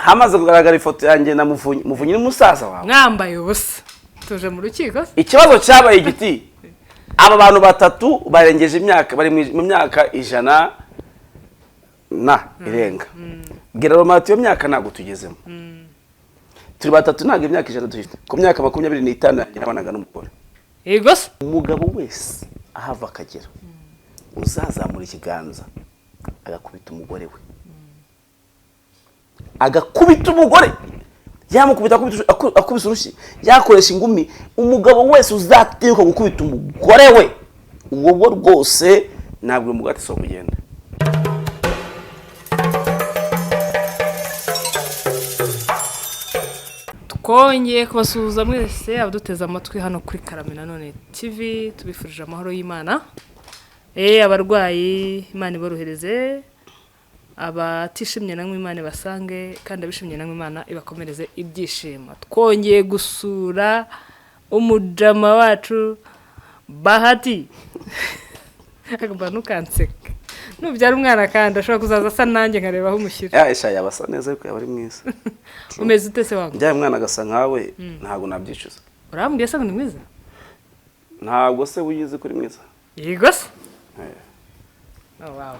Hamaze kugaragara ifoto yanjye na Muvunyi. Muvunyi ni musaza wawe. Mwambaye ubusa, tuje mu rukiko se? Ikibazo cyabaye igiti, aba bantu batatu barengeje imyaka, bari mu myaka 100 na irenga. Bwira Romati iyo myaka ntabwo tugezemo, turi batatu, ntabwo imyaka 100 dufite. Ku myaka 25 yanjye nabanaga n'umugore. Yego se. Umugabo wese ahava akagera uzazamura ikiganza agakubita umugore we, agakubita umugore, yamukubita akubise urushyi, yakoresha ingumi, umugabo wese uzatinyuka gukubita umugore we, uwo wo rwose ntabwo uyu mugore ati kugenda. Twongeye kubasuhuza mwese abaduteze amatwi hano kuri Karame Nanone TV, tubifurije amahoro y'Imana. Abarwayi Imana iborohereze, abatishimye namwe Imana ibasange, kandi abishimye namwe Imana ibakomereze ibyishimo. Twongeye gusura umujama wacu Bahati. Agomba ntukanseke, nubyara umwana kandi ashobora kuzaza asa nanjye nkareba aho umushyira. Yasha yaba asa neza ariko yaba ari mwiza. Umeze ute se wangu? Njyaye umwana agasa nkawe ntabwo nabyicuza. Urambwiye se ngo ni mwiza? Ntabwo se wiyizi kuri mwiza? Yego se. Oh, wow.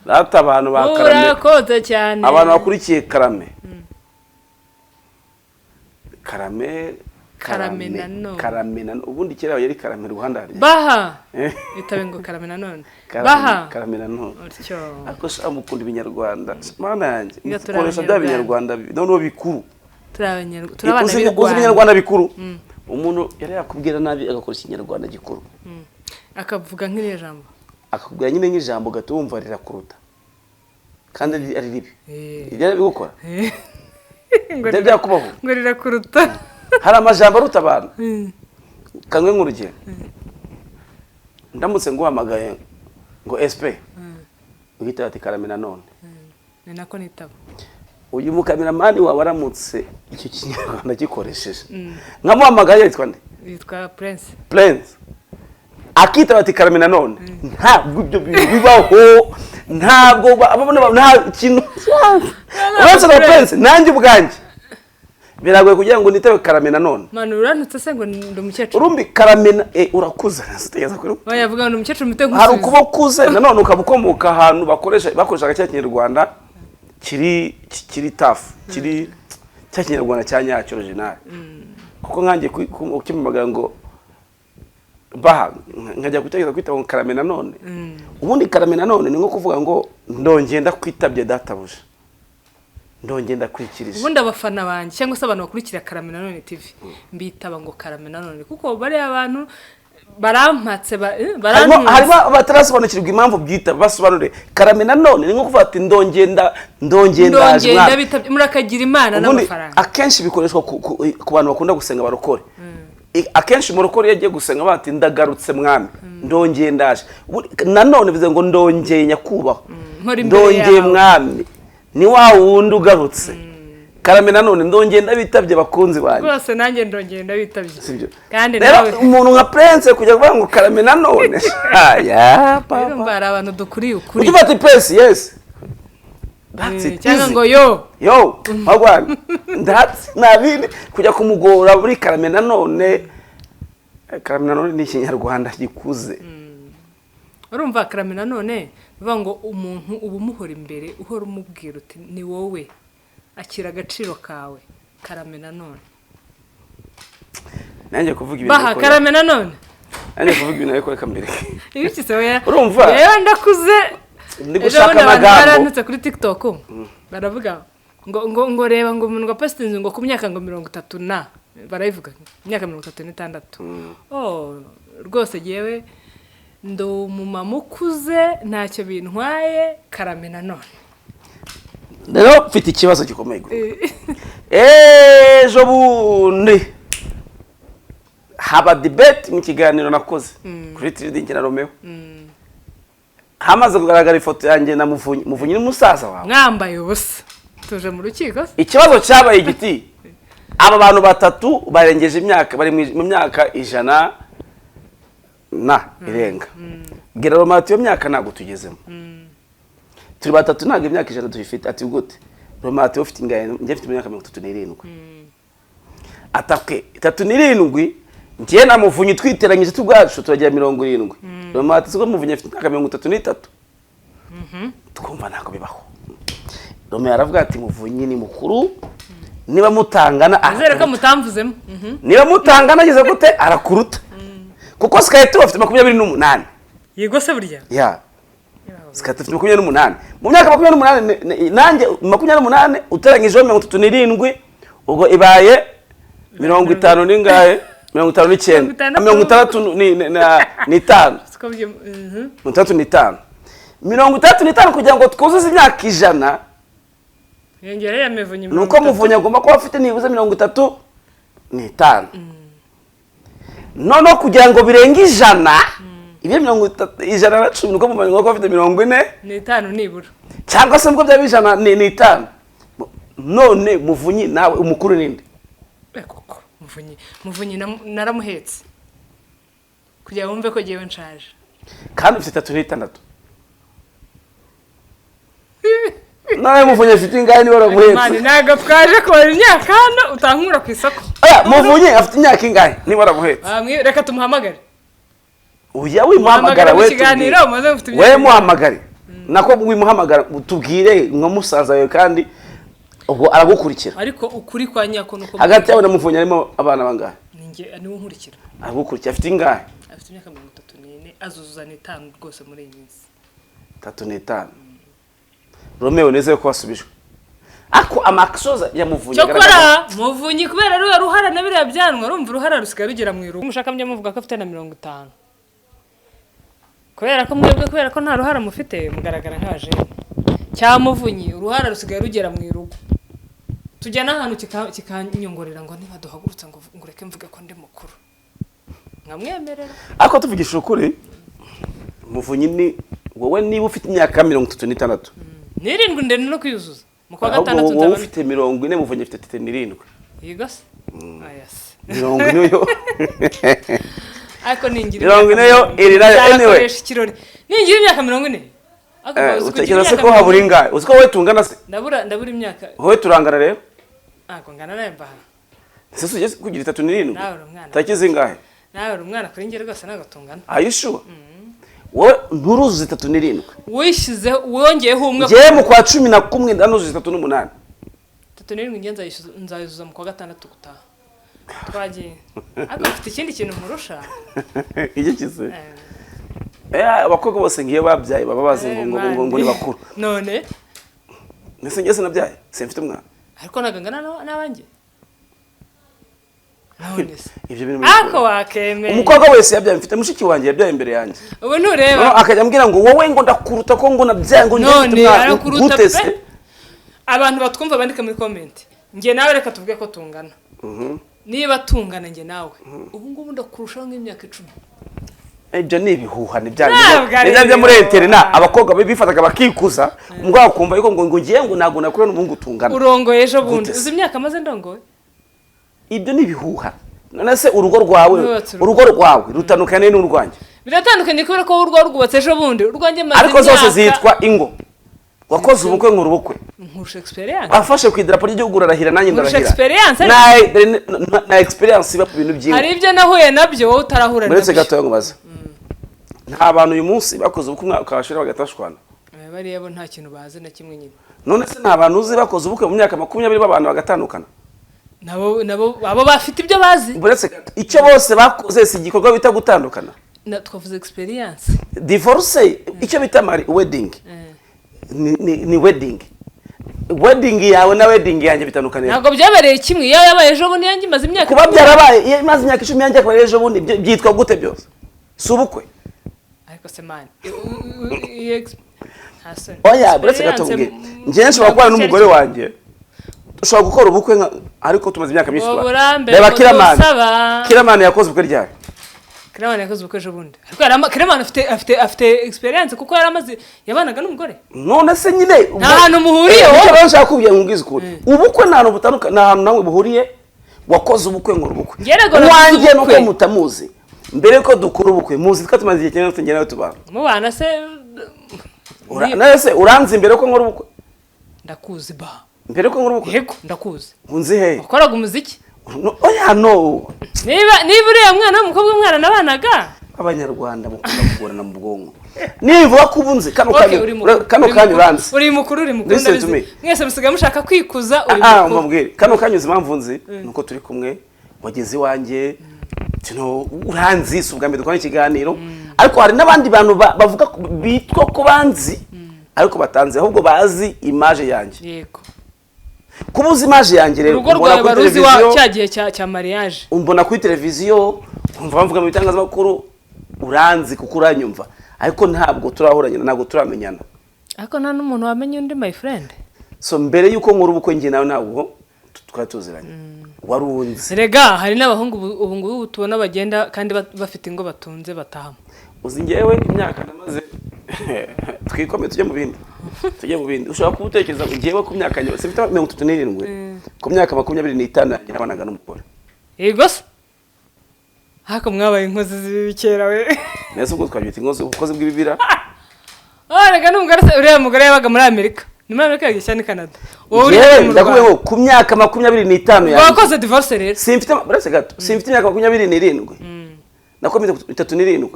Data abantu ba Karame. Urakoze cyane. Abantu bakurikiye Karame. Karame Karame nanone. Karame nanone. Ubundi kera yari Karame Rwanda. Baha. Itabe ngo Karame nanone. Baha. Karame nanone. Utyo. Ariko sha mukunda ibinyarwanda. Mana yanjye. Mukoresha bya binyarwanda noneho bikuru. Turi abana b'u Rwanda. Ibinyarwanda bikuru. Umuntu yari yakubwira nabi agakoresha ikinyarwanda gikuru. Akavuga nk'iri jambo. Akakubwira nyine nk'ijambo gato wumva rirakuruta. Kandi ari ribi. Ibyo bigukora. Ibyo byakubaho. Ngo rirakuruta. Hari amajambo aruta abantu. Kamwe nk'urugero. Ndamutse nguhamagaye ngo SP. Uhita ati Karame nanone. Ni nako nitaba. Uyu mukameramani wawe aramutse icyo kinyarwanda gikoresheje. Nkamuhamagaye yitwa nde? Yitwa Prince. Prince. Akitaba ati Karame nanone. Ntabwo ibyo bibaho. Ntabwo ababona nta kintu. Uretse na Prince nanjye ubwanjye. Biragoye kugira ngo nitabe Karame nanone. Manu urantutse se ngo ndi umukecuru? Urumbi Karame urakuze nasitegeza kuri. Oya vuga ngo ndi umukecuru mute nkusubize. Hari ukuba ukuze nanone ukabukomoka ahantu bakoreshaga cya kinyarwanda kiri tafu, kiri cya kinyarwanda cya nyacyo original. Kuko nkanjye ukimamaga ngo baha nkajya gutekereza kwita ngo Karame nanone. Ubundi Karame nanone ni nko kuvuga ngo ndongenda kwitabye databuja. Ndongenda kwikirije. Ubundi abafana banjye cyangwa se abantu bakurikira Karame Nanone TV mbitaba ngo Karame Nanone kuko bari abantu barampatse barantuze. Harimo batarasobanukirwa impamvu byita basobanure. Karame Nanone ni nko kuvuga ati ndongenda ndongenda bitabye murakagira Imana n'amafaranga. Akenshi bikoreshwa ku bantu bakunda gusenga barokore. Akenshi murokore yagiye gusenga bati ndagarutse mwami ndongenda ndaje. Nanone bivuze ngo ndongeye nyakubahwa. Ndongeye mwami. Ni wa wundi ugarutse. Karame nanone ndongenda bitabye bakunzi banjye. Rwose nanjye ndongenda bitabye. Sibyo. Kandi nawe umuntu nka Prince kujya kuvuga ngo Karame nanone. Aya papa. Urumva hari abantu dukuriye ukuri. Ujye bati Prince yes. That's it. Cyangwa ngo yo. Yo, magwana. That's nabindi kujya kumugora muri Karame nanone. Karame nanone ni ikinyarwanda gikuze. Urumva Karame nanone bivuga ngo umuntu uba umuhora imbere uhora umubwira uti ni wowe akira agaciro kawe. Karame nanone. Nanjye kuvuga ibintu. Baha Karame nanone. Nanjye kuvuga ibintu ariko reka mbere. Ibiki se oya? Urumva? Yewe ndakuze. Ndi gushaka amagambo. Barantutse kuri TikTok. Baravuga ngo ngo ngo reba ngo umuntu postinze ngo ku myaka ngo 30 na barayivuga imyaka 36. Oh rwose yewe ndo umumama ukuze ntacyo bintwaye. Karame nanone. Rero mfite ikibazo gikomeye. Ejo bundi haba debate mu kiganiro nakoze kuri Trading na Romeo. Hamaze kugaragara ifoto yanjye na Muvunyi. Muvunyi ni musaza wawe. Mwambaye ubusa, tuje mu rukiko. Ikibazo cyabaye igiti, aba bantu batatu barengeje imyaka, bari mu myaka 100 na irenga. Bwira Romati iyo myaka ntabwo tugezemo. Turi batatu ntabwo imyaka 100 dufite. Ati gute? Romati, ufite ingahe? Njye mfite imyaka 37. Atake 37, njye na Muvunyi twiteranyije tubwacu turagira 70. Romati, siko Muvunyi afite imyaka 33? Twumva ntabwo bibaho. Romeo aravuga ati: "Muvunyi ni mukuru, niba mutangana Nizere ko arakuruta." mutamvuzemo. Niba mutangana ageze gute, arakuruta, kuko Sikayiti afite 28. Yego se burya? Ya, Sikayiti afite 28. Mu myaka 28 nanjye 28 uteranyijeho 37, ubwo ibaye 50 n'ingahe? 59. 60. 65. Siko byo. 65, 65, kugira ngo twuzuze imyaka 100. Yongera ya Muvunyi. Ni uko Muvunyi agomba kuba afite nibuze 35. Noneho kugira ngo birenge 100, ibyo 30, 110, ni uko Muvunyi agomba kuba afite 40 n'itanu nibura. Cyangwa se nubwo byaba 105. None Muvunyi nawe, umukuru ninde? Eh, koko Muvunyi naramuhetse kugira ngo wumve ko jyewe nshaje. Kandi ufite 36. None Muvunyi afite ingahe niba Mani, waramuhetse? ntabwo twaje kubara imyaka hano, utankura ku isoko. Oya, Muvunyi afite imyaka ingahe niba waramuhetse? Reka tumuhamagare. Oya, wimuhamagara. Muhamagara mu We kiganiro, tubwire. muze mufite We imyaka. muhamagare, nako wimuhamagara, tubwire nka musaza wawe, kandi ubwo aragukurikira. Ariko ukuri kwa nyako nuko Hagati yawe na Muvunyi harimo abana bangahe? Ni njye, niwe nkurikira. Aragukurikira, afite ingahe? Afite imyaka 34, azuzuza n'itanu rwose muri iyi minsi. 35. Romeo, nizeye ko wasubijwe ako amakisoza ya Muvunyi Cyokora agaragaza- Muvunyi, kubera ruriya ruhara na biriya byanwa, urumva uruhara rusigaye rugera mu irugu. Mushaka mujya muvuga ko afite na 50, kubera ko mwebwe, kubera ko nta ruhara mufite, mugaragara nk'abajene. Cya Muvunyi uruhara rusigaye rugera mu irugu. Tujya n'ahantu kikanyongorera ngo niba duhagurutse ngo ureke mvuge ko ndi mukuru, nkamwemerera. Ariko tuvugishije ukuri, Muvunyi ni wowe, niba ufite imyaka 36, n'irindwi ndende no kwiyuzuza mu kwa ahubwo gatandatu wowe nzaba ufite 40, Muvunyi afite 37. Yego se? Aya se. 40 yo. Ariko ningira 40 yo iri nayo, anyway. Nzakoresha ikirori ningira imyaka 40. Ariko uzi kugira Utekereza se imyaka ko habura 40? ingahe? Uzi ko wowe tungana se? Ndabura imyaka. Wowe turangana rero. Ntabwo ngana nawe mbaha. Ese ugeze kugira 37? Nawe uri umwana. Tariki zingahe? Nawe uri umwana kuri njye rwose, ntabwo tungana. Are you sure? Wowe nturuzuza 37. Wishyizeho, wongeyeho umwe. Njyewe mu kwa 11 ndanuzuza 38. 37 njye nzayuzuza mu kwa gatandatu gutaha. Twagiye, ariko mfite ikindi kintu nkurusha. Iki kize. Abakobwa bose ngiyo babyaye baba bazi ngo ni bakuru. None? Mbese njye sinabyaye? Simfite umwana? Ariko ntabwo ngana n'abanjye. None se? Ibyo bintu Ariko wakemeye. Umukobwa wese yabyaye, mfite mushiki wanjye yabyaye imbere yanjye. Ubu ntureba. Noneho akajya ambwira ngo wowe ngo ndakuruta, ko ngo nabyaye, ngo njye mfite None umwana. arakuruta Gute pe. se? Abantu batwumva bandike muri comment. Njye nawe reka tuvuge ko tungana. Niba tungana njye nawe, ubu ngubu ndakurushaho nk'imyaka 10. Ibyo ni ibihuha, ni bya Ntabwo ari ni bya byo muri ibihuha. internet. Abakobwa bifataga bakikuza, umugabo akumva yuko ngo ngiye ngo ntabwo nakura n'umuhungu tungana. Urongoye ejo bundi. Gute se? Uzi imyaka maze ndongoye? Ibyo ni ibihuha. None se urugo rwawe, Nubatse urugo. urugo rwawe rutandukanye n'urwanjye? Biratandukanye kubera ko wowe urwawe rwubatse ejo bundi, urwanjye maze Ariko zose imyaka. zitwa ingo. Wakoze ubukwe, nkora ubukwe. Nkurusha experience. Wafashe ku idarapo ry'igihugu urarahira, nanjye Nkurusha ndarahira. experience, ariko. Na experience iba ku bintu by'ingo. Hari ibyo nahuye nabyo wowe utarahura Muretse nabyo. gatoya nkubaza, nta bantu uyu munsi bakoze ubukwe umwaka ukabashira bagatashwana? Bariya bo nta kintu bazi na kimwe nyine. None se nta bantu uzi bakoze ubukwe mu myaka 20 b'abantu bagatandukana? Nabo abo bafite ibyo bazi. Uretse gato, icyo bose bakoze si igikorwa bita gutandukana? Twavuze experience. Divorce, icyo bita mari wedding, ni wedding. Wedding yawe na wedding yanjye bitandukaniye? Ntabwo byabereye kimwe. Iyo yabaye ejo bundi, yanjye imaze imyaka Kuba 10. byarabaye, iyo imaze imyaka 10, yanjye akaba ari ejo bundi, byitwa gute? Byose si ubukwe? Ariko se man, nta soni. Oya, buretse gato Experience, mbwira, njyewe nshobora kubana n'umugore wanjye, dushobora gukora ubukwe ariko tumaze imyaka myinshi tubana. Uburambe Reba Kiramani. budusaba. Kiramani yakoze ubukwe ryari? Kiramani yakoze ubukwe ejo bundi, ariko Kiramani afite experience kuko yari amaze, yabanaga n'umugore. None se nyine Nta hantu muhuriye nicyo wowe. rero nshaka kubwira, nkubwize ukuri, ubukwe nta hantu butandukanye, nta hantu namwe buhuriye. Wakoze ubukwe, nkora ubukwe. Njye rego nakoze Uwanjye nuko ubukwe. mutamuzi mbere yuko dukora ubukwe, muzi ko tumaze igihe kinini tugenda nawe tubana. Mubana se? Nawe se uranzi mbere yuko nkora ubukwe? Ndakuzi ba. Mbere ko nkora ubukwe? Yego, ndakuzi. Unzi he? Wakoraga umuziki. No, oya, no. Niba uriya mwana w'umukobwa mwaranabanaga. Abanyarwanda mukunda kugorana mu bwonko. Nivuga ko ubu nzi kano Okay, kanya, uri mukuru. kano Uri kanya mukuru. uranzi. Uri mukuru, uri mukuru. Listen to Ndabizi. me. Mwese musigaye mushaka kwikuza. Uri Ah, mukuru. mbabwire, kano kanya uzi impamvu nzi nuko turi kumwe, wageze iwanjye, uranzi. Si ubwa mbere dukora ikiganiro, ariko hari n'abandi bantu bavuga bitwa ko banzi ariko batanzi, ahubwo bazi image yanjye. Kuba uzi image yanjye rero, Urugo umbona rwawe kuri baruzi wa televiziyo, cya gihe cya mariage. umbona kuri televiziyo, umva bavuga mu bitangazamakuru, uranzi kuko uranyumva, ariko ntabwo turahuranye, ntabwo turamenyana. Ariko nta n'umuntu wamenya undi, my friend. So mbere y'uko nkora ubukwe, njye nawe ntabwo twari tuziranye, wari unzi. Rega hari n'abahungu ubu ngubu tubona bagenda kandi bafite ingo batunze batahamo. Uzi ngewe imyaka namaze, twikome tujye mu bindi, tujye mu bindi. Ushobora kuba utekereza ngo ngewe ku myaka yanjye, simfite 37, ku myaka 25 yanjye nabanaga n'umugore. Yego se, ariko mwabaye inkozi z'ibibi kera we. Nese ubwo twabyita inkozi, ubukozi bw'ibibira? Oh, rega n'umugore se, uriya mugore yabaga muri Amerika, ni muri Amerika yagiye cyane, Canada, wowe uri Yewe hano mu ndakubwiye Rwanda. ngo ku myaka 25 yanjye, Wakoze divorce rero? Simfite, buretse gato, simfite imyaka 27, nako 37.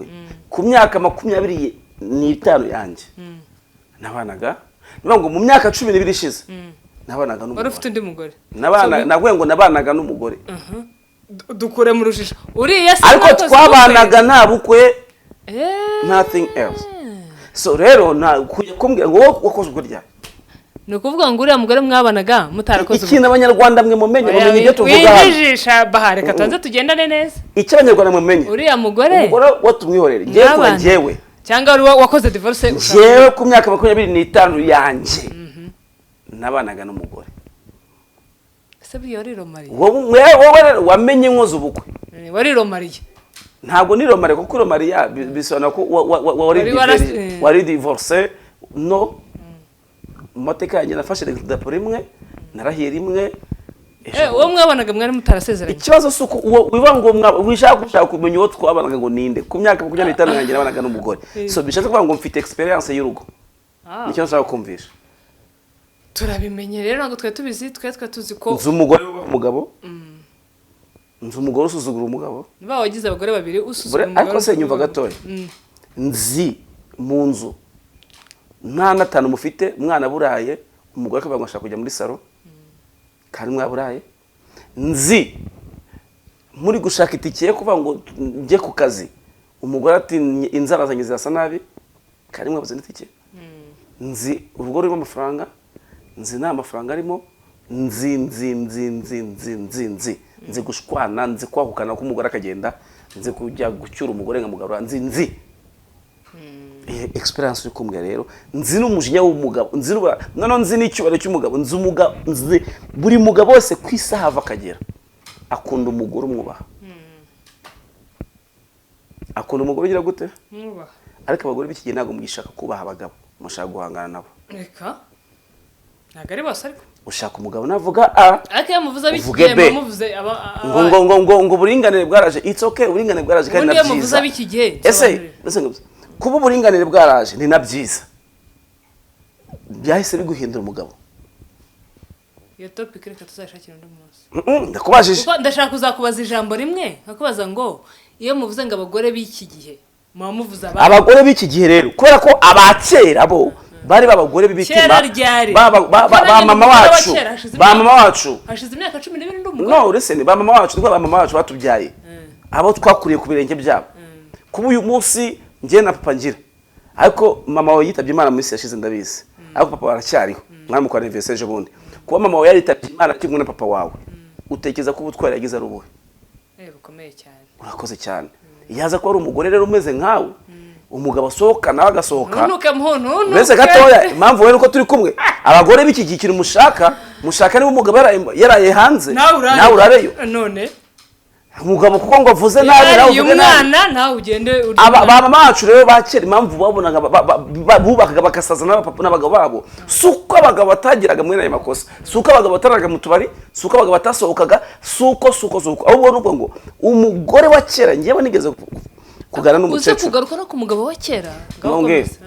Ku myaka 25 yanjye nabanaga, niyo ngo mu myaka 12 ishize nabanaga Wari n'umugore. ufite undi mugore? Nabana, naguye ngo nabanaga n'umugore. Dukure mu rujijo, uriya se Ariko mwakoze twabanaga nta bukwe, ubukwe? Nothing else. So rero nta kujya kumbwira ngo wowe wakoze ubukwe ryari. Ni ukuvuga ngo uriya mugore mwabanaga mutarakoze? Ikintu Abanyarwanda mwe mumenye, mumenye ibyo tuvuga hano. Wijijisha baha, reka tubanze tugendane neza. Icyo Abanyarwanda mumenye, Uriya mugore umugore wo tumwihorere, ngewe kuba mwabana. njyewe Cyangwa wari wakoze divorce njyewe ku myaka 25 yanjye nabanaga n'umugore. Ese buriya wariromariye? Wowe rero wamenye nkoze ubukwe. Wariromariye. Ntabwo niromariye, kuko iromariya bisobanura ko wari Wari wari divorce. No mu mateka yanjye nafashe idarapo rimwe, narahiye rimwe ejo Uwo mwabanaga mwari mutarasezeranye? Ikibazo si uko uwo wiba ngo wishaka gushaka kumenya uwo twabanaga ngo ninde. Ku myaka 25 yanjye nabanaga n'umugore, so bishatse kuvuga ngo mfite experience y'urugo. Nicyo nshaka kumvisha. Turabimenye rero, ntabwo twari tubizi, twe tuzi ko Nzi umugore wubaha umugabo, nzi umugore usuzugura umugabo. Niba wagize abagore babiri, usuzugura umugore, Ariko se nyumva usuzugura gatoya, nzi mu nzu nta n'atanu mufite, umwana aburaye, umugore akavuga ngo ashaka kujya muri salon kandi mwaburaye. Nzi muri gushaka itike yo kuvuga ngo njye ku kazi, umugore ati inzara zanjye zirasa nabi, kandi mwabuze n'itike. Nzi urugo rurimo amafaranga, nzi nta mafaranga arimo, nzi nzi nzi nzi nzi nzi nzi nzi gushwana, nzi kwahukana k'umugore akagenda, nzi kujya gucyura umugore nkamugarura, nzi nzi experience uri kumbwira rero. Nzi n'umujinya w'umugabo, nzi noneho nzi n'icyubahiro cy'umugabo, nzi umugabo, nzi buri mugabo wese ku isi ahava akagera akunda umugore umwubaha, akunda umugore ugira gute? Mwubaha. Ariko abagore b'iki gihe ntabwo mugishaka kubaha abagabo, mushaka guhangana nabo. Reka, ntabwo ari bose ariko. Ushaka umugabo navuga a Ariko iyo muvuze ab'iki uvuge gihe, B. muba muvuze aba Ngo ngo ngo ngo ngo uburinganire bwaraje, it's okay, uburinganire bwaraje kandi Ubundi na iyo muvuze byiza. ab'iki gihe, Ese nsobanurira. ese kuba uburinganire bwaraje ni na byiza, byahise biguhindura umugabo? Iyo topic reka tuzayishakire undi munsi. Ndakubajije. Kuko ndashaka kuzakubaza ijambo rimwe, nkakubaza ngo iyo muvuze ngo abagore b'iki gihe, muba muvuze abandi? Abagore b'iki gihe rero, kubera ko abakera bo bari babagore b'imitima, Kera ryari? ba Kera nyine mama umugore wa wacu, kera hashize ba mama wacu. Hashize imyaka 12 ndi umugore. No, listen, ba mama wacu, niko ba mama wacu batubyaye, abo twakuriye ku birenge byabo. Kuba uyu munsi njye na papa ngira, ariko mama wawe yitabye Imana mu minsi yashize, ndabizi, ariko papa aracyariho, mwamukora anniversaire ejo bundi. Kuba mama wawe yaritabye Imana akiri kumwe na papa wawe, utekereza ko ubutwari yagize ari ubuhe? Bukomeye cyane. Urakoze cyane. Yaza kuba ari umugore rero umeze nkawe, umugabo asohoka nawe agasohoka. Ntunuke mpu, ntunuke. Mbese gatoya, impamvu wowe nuko turi kumwe, abagore b'iki gihe ikintu mushaka, mushaka niba umugabo yaraye hanze, Nawe urare. Nawe urareyo. None Umugabo kuko ngo avuze nabi, nawe yariye uvuge nabi. umwana, nawe ugende urye Aba umwana. ba mama bacu rero ba kera, impamvu babonaga bubakaga bakasaza n'abapapa n'abagabo babo, si uko abagabo batagiraga mwene ayo makosa, si uko abagabo bataraga mu tubari, si uko abagabo batasohokaga, si uko, si uko, si uko, ahubwo ni uko ngo umugore wa kera, ngewe nigeze kuganira Uze n'umukecuru. kugaruka no ku mugabo wa kera. Ngaho Nongeye. komeza.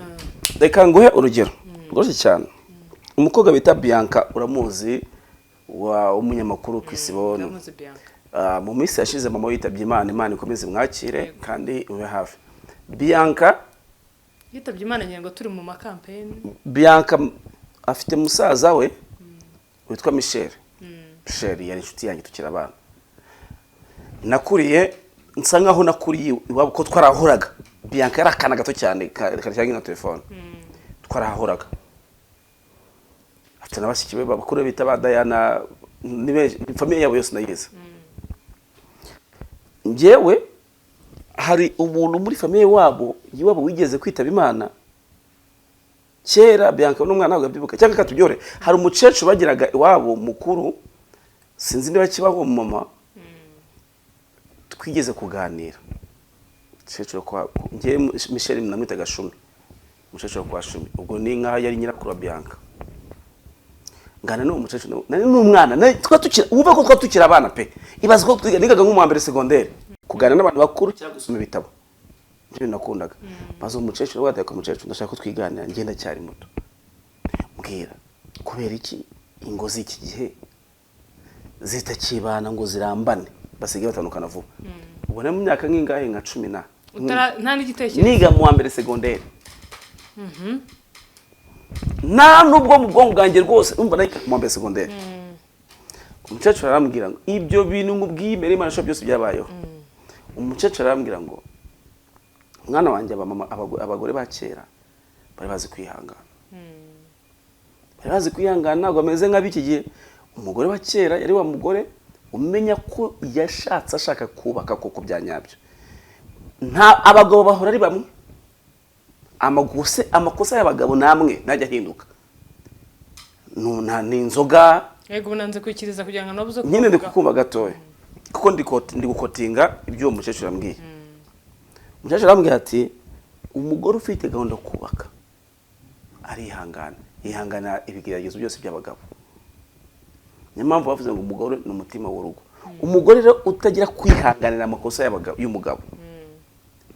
Reka nguhe urugero rworoshye cyane. Umukobwa bita Bianca, uramuzi, wa umunyamakuru ku Isibo. Ndamuzi Bianca. Ah, mu minsi yashize mama we yitabye Imana. Imana ikomeze imwakire kandi ube hafi Bianca. Yitabye Imana ngira ngo turi mu makampeni. Bianca afite musaza we witwa Michel. Michel yari inshuti yanjye tukiri abana. Nakuriye, nsa nkaho nakuriye iwabo ko twarahoraga. Bianca yari akana gato cyane kari na telefone, twarahoraga. Afite na bashiki be bakuru bita ba Diana, ni benshi, famille yabo yose nayizi. Njyewe hari umuntu muri famille wabo iwabo wigeze kwitaba Imana kera. Bianca n'umwana ntabwo abyibuka cyangwa katubyore. Hari umukecuru bagiraga iwabo mukuru, sinzi niba kibaho, mama twigeze kuganira, umukecuru kwa njyewe Michel namwitaga Shumi, umukecuru kwa Shumi, ubwo ni nkaho yari nyirakuru wa Bianca. Ngana n'uwo mukecuru, nari n'umwana, twa tukiri, wumva ko twa tukiri abana pe. Ibaze ko nigaga nko mu wa mbere segonderi. Kuganira n'abantu bakuru cyangwa gusoma ibitabo nibyo nakundaga. Maze umukecuru wateka, umukecuru, ndashaka ko twiganira, ngenda cyari muto, mbwira kubera iki ingo z'iki gihe zitakibana ngo zirambane, basigaye batandukana vuba. Ubona mu myaka nk'ingahe, nka cumi na Nta n'igitekerezo. Niga mu wa mbere segonderi, nta nubwo mu bwonko bwanjye rwose umva niga mu wa mbere segonderi. Umukecuru arambwira ngo ibyo bintu nkubwiye imbere y'Imana ishobora byose byabayeho. Umukecuru arambwira ngo: "Mwana wanjye, abamama, abagore ba kera bari bazi kwihangana, bari bazi kwihangana, ntabwo bameze nk'ab'iki gihe." Umugore wa kera yari wa mugore umenya ko yashatse ashaka kubaka koko bya nyabyo. Nta abagabo bahora ari bamwe, amakosa y'abagabo namwe ntajya ahinduka. Ni inzoga. Yego, ubu nanze kwikiriza kugira ngo nabuze Nyine ndi kuvuga. Kukumva gatoya kuko ndi gukotinga ibyo uwo mukecuru yambwiye. Umukecuru arambwira ati: "Umugore ufite gahunda yo kubaka arihangana, yihangana ibigeragezo byose by'abagabo." Niyo mpamvu bavuze ngo umugore ni umutima w'urugo. Umugore rero utagira kwihanganira amakosa y'abagabo, y'umugabo,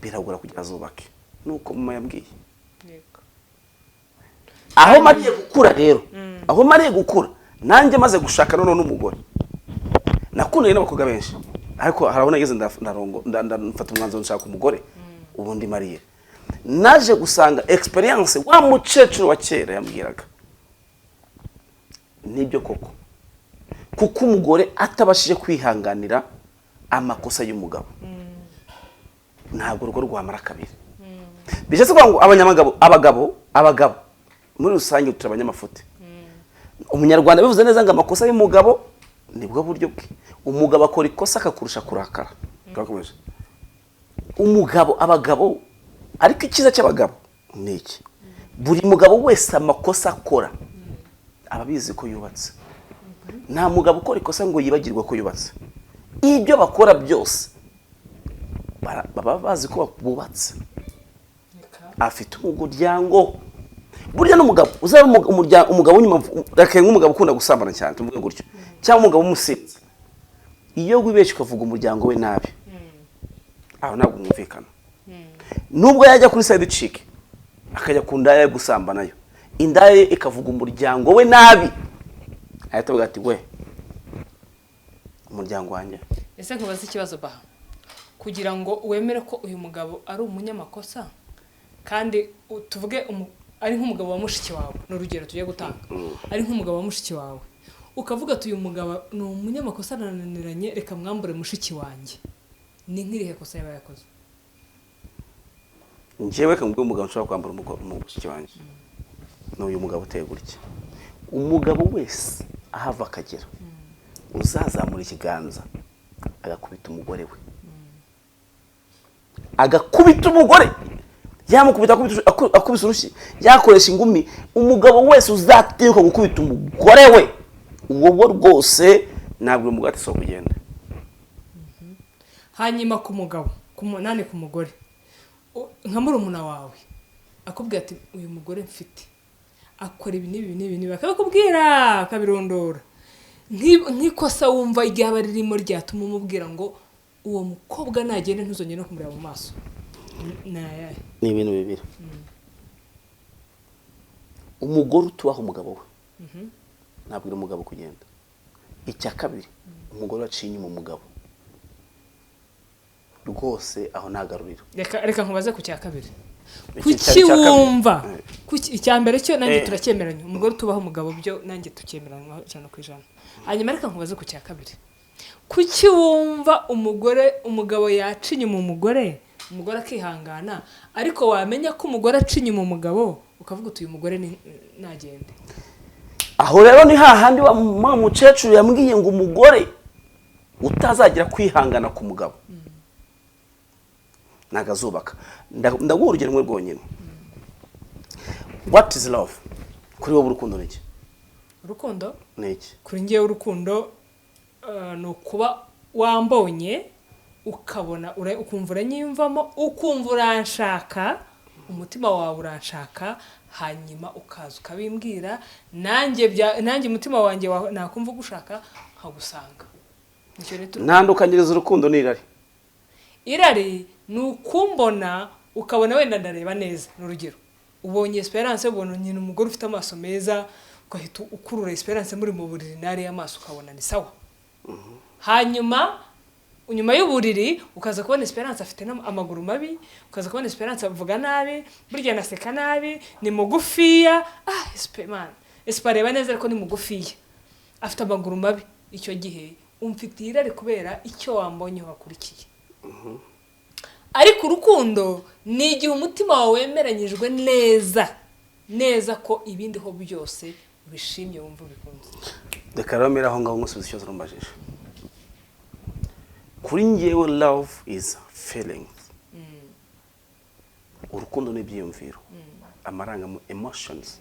biragora kugira azubake. Nuko mama yambwiye. Aho mariye gukura rero, aho mariye gukura nanjye maze gushaka noneho n'umugore, nakundanye n'abakobwa benshi, ariko hari aho nageze mfata umwanzuro nshaka umugore. Ubu ndi mariye. Naje gusanga experience wa mukecuru wa kera yambwiraga nibyo koko, kuko umugore atabashije kwihanganira amakosa y'umugabo, ntabwo urugo rwamara kabiri. Bishatse kuvuga ngo abanyamagabo, abagabo muri rusange turi abanyamafuti. Umunyarwanda bivuze neza ngo amakosa y'umugabo nibwo buryo bwe. Umugabo akora ikosa akakurusha kurakara. Twakomeje. Umugabo, abagabo, ariko icyiza cy'abagabo ni iki? Buri mugabo wese amakosa akora aba abizi ko yubatse. Nta mugabo ukora ikosa ngo yibagirwe ko yubatse. Ibyo bakora byose baba bazi ko bubatse. Afite umuryango. Burya n'umugabo uzaba umugabo w'inyuma, reka nk'umugabo ukunda gusambana cyane, tuvuge gutyo, cyangwa umugabo w'umusinzi, iyo wibeshye ukavuga umuryango we nabi, aho ntabwo mwumvikana. Nubwo yajya kuri side chick, akajya ku ndaya yo gusambanayo, indaya ye ikavuga umuryango we nabi, ahita avuga ati: "We, umuryango wanjye." Ese nkubaze ikibazo baha, kugira ngo wemere ko uyu mugabo ari umunyamakosa, kandi tuvuge ari nk'umugabo wa mushiki wawe, ni urugero tugiye gutanga, ari nk'umugabo wa mushiki wawe, ukavuga ati: "Uyu mugabo ni umunyamakosa, arananiranye, reka mwambure mushiki wanjye," ni nk'irihe kosa yaba yakoze? Njyewe kamubwira, umugabo nshobora kwambara mushiki wanjye ni uyu mugabo uteye gutya. Umugabo wese ahava akagera uzazamura ikiganza agakubita umugore we, agakubita umugore, yamukubita akubise urushyi, yakoresha ingumi, umugabo wese uzatinyuka gukubita umugore we, uwo wo rwose ntabwo uyu mugore ati sohoka ugende. Hanyuma ku mugabo, ku munani, ku mugore, nka murumuna wawe akubwira ati: "Uyu mugore mfite akora ibi n'ibi n'ibi n'ibi," akabikubwira akabirondora. Nk'ikosa wumva ryaba ririmo ryatuma umubwira ngo uwo mukobwa nagende ntuzongere no kumureba mu maso, ni ayahe? Ni ibintu bibiri. Umugore utubaha umugabo we. Nabwira umugabo kugenda. Icya kabiri, umugore waciye inyuma umugabo, rwose aho ntagaruriro. Reka nkubaze ku cya kabiri. Iki Kuki cyari icya kabiri. wumva icya mbere cyo nanjye turacyemeranya, umugore utubaha umugabo byo nanjye tucyemeranywa 100%. Hanyuma reka nkubaze ku cya kabiri: kuki wumva umugore, umugabo yaca inyuma umugore, umugore akihangana, ariko wamenya ko umugore aca inyuma umugabo ukavuga uti: "Uyu mugore ni nagende"? Aho rero ni hahandi wa mukecuru yambwiye ngo umugore utazagira kwihangana ku mugabo ntabwo azubaka. Ndaguha urugero rumwe rwonyine. What is love kuri wowe? Urukundo ni iki? Urukundo? Ni iki? Kuri njyewe urukundo ni ukuba wambonye ukabona ukumva uranyiyumvamo, ukumva uranshaka, umutima wawe uranshaka, hanyuma ukaza ukabimbwira, nanjye umutima wanjye nakumva ugushaka nkagusanga. Nicyo rero Ntandukanyiriza urukundo n'irari. Irari ni ukumbona ukabona wenda ndareba neza. Ni urugero, ubonye Esperance, ubona nyina umugore ufite amaso meza, ugahita ukurura Esperance muri mu buriri nariya amaso ukabona ni sawa. Hanyuma nyuma y'uburiri ukaza kubona Esperance afite amaguru mabi, ukaza kubona Esperance avuga nabi, burya anaseka nabi, ni mugufiya. Ah, Espe man, Espe areba neza ariko ni mugufiya, afite amaguru mabi. Icyo gihe umfitiye irari kubera icyo wambonye wakurikiye. Ariko urukundo ni igihe umutima wawe wemeranyijwe neza neza ko ibindi ho byose ubishimye, wumva ubikunze. Reka rero mbere aho ngaho ngusubiza ikibazo rumbajije. Kuri njyewe, love is feelings. Urukundo ni ibyiyumviro, amarangamu, emotions,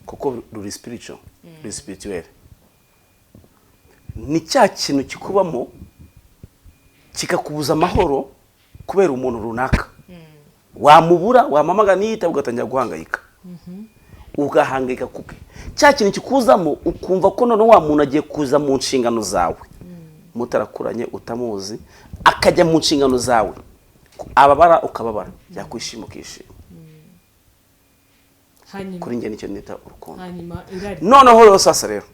kuko ruri spiritual, ruri spirituel. Ni cya kintu kikubamo kikakubuza amahoro kubera umuntu runaka. Wamubura, wamamaga niyita, ugatangira guhangayika, ugahangayika kubwe. Cya kintu kikuzamo ukumva ko noneho wa muntu agiye kuza mu nshingano zawe, mutarakuranye, utamuzi, akajya mu nshingano zawe, ababara ukababara, yakwishima ukishima. Hanyuma Kuri njye nicyo nita urukundo. Hanyuma irari? Noneho rero sasa rero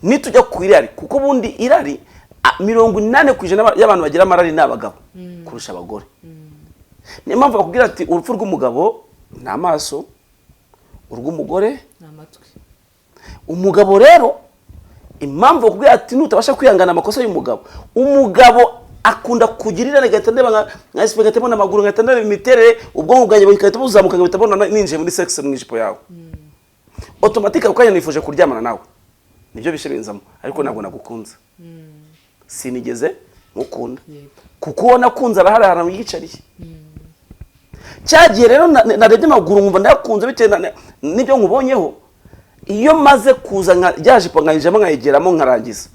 nitujya ku irari, kuko ubundi irari, 80% y'abantu bagira amarari ni abagabo kurusha abagore. Niyo mpamvu bakubwira ati: "Urupfu rw'umugabo ni amaso, urw'umugore ni amatwi." Umugabo rero, impamvu bakubwira ati nutabasha kwihangana amakosa y'umugabo, umugabo akunda kugira irari, ngahita ndeba nka SP, ngahita mbona amaguru, ngahita ndeba imiterere, ubwonko bwanjye bugahita buzamuka, ngahita mbona ninjiye muri sex mu ijipo yawe automatique, ako kanya nifuje kuryamana nawe. Nibyo bishe binzamo, ariko ntabwo nagukunze, sinigeze ngukunda, kuko uwo nakunze arahari ahantu yiyicariye. Cya gihe rero narebye amaguru nkumva ndayakunze bitewe n'ibyo nkubonyeho, iyo maze kuza nka rya jipo nkayinjiramo, nkayigeramo, nkarangiza,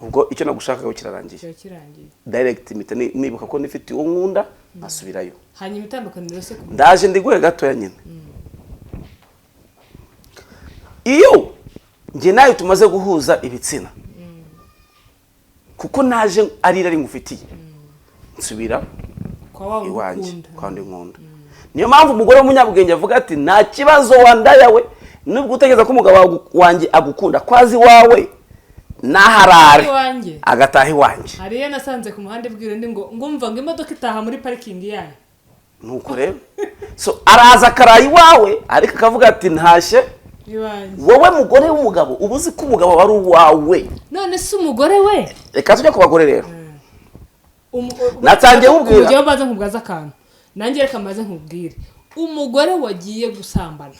ubwo icyo nagushakaga kirarangiye. Kiba kirangiye. Direct mpita nibuka ko nifite uwo nkunda, nkasubirayo. Hanyuma itandukaniro se ku Ndaje ndiguhe gatoya nyine. Iyo njye nawe tumaze guhuza ibitsina, kuko naje ari irari ngufitiye, nsubira kwa wa wundi iwanjye, ukunda. Kwa wundi nkunda. Niyo mpamvu umugore w'umunyabwenge avuga ati: "Nta kibazo wandaya we, nubwo utekereza ko umugabo wanjye agukunda, ko azi iwawe n'aharare Iwanjye. agataha iwanjye." Hari iyo nasanze ku muhanda ibwira undi ngo ngumva ngo imodoka itaha muri parikingi yayo. Nuko rero, so araza akaraye iwawe, ariko akavuga ati: "Ntashye iwanjye." Wowe mugore w'umugabo, uba uzi ko umugabo aba ari uwawe. None se umugore we Reka tujye ku bagore rero. Natangiye nkubwira. Umugore, mbanza nkubwaze akantu nanjye, reka mbanze nkubwire. Umugore wagiye gusambana,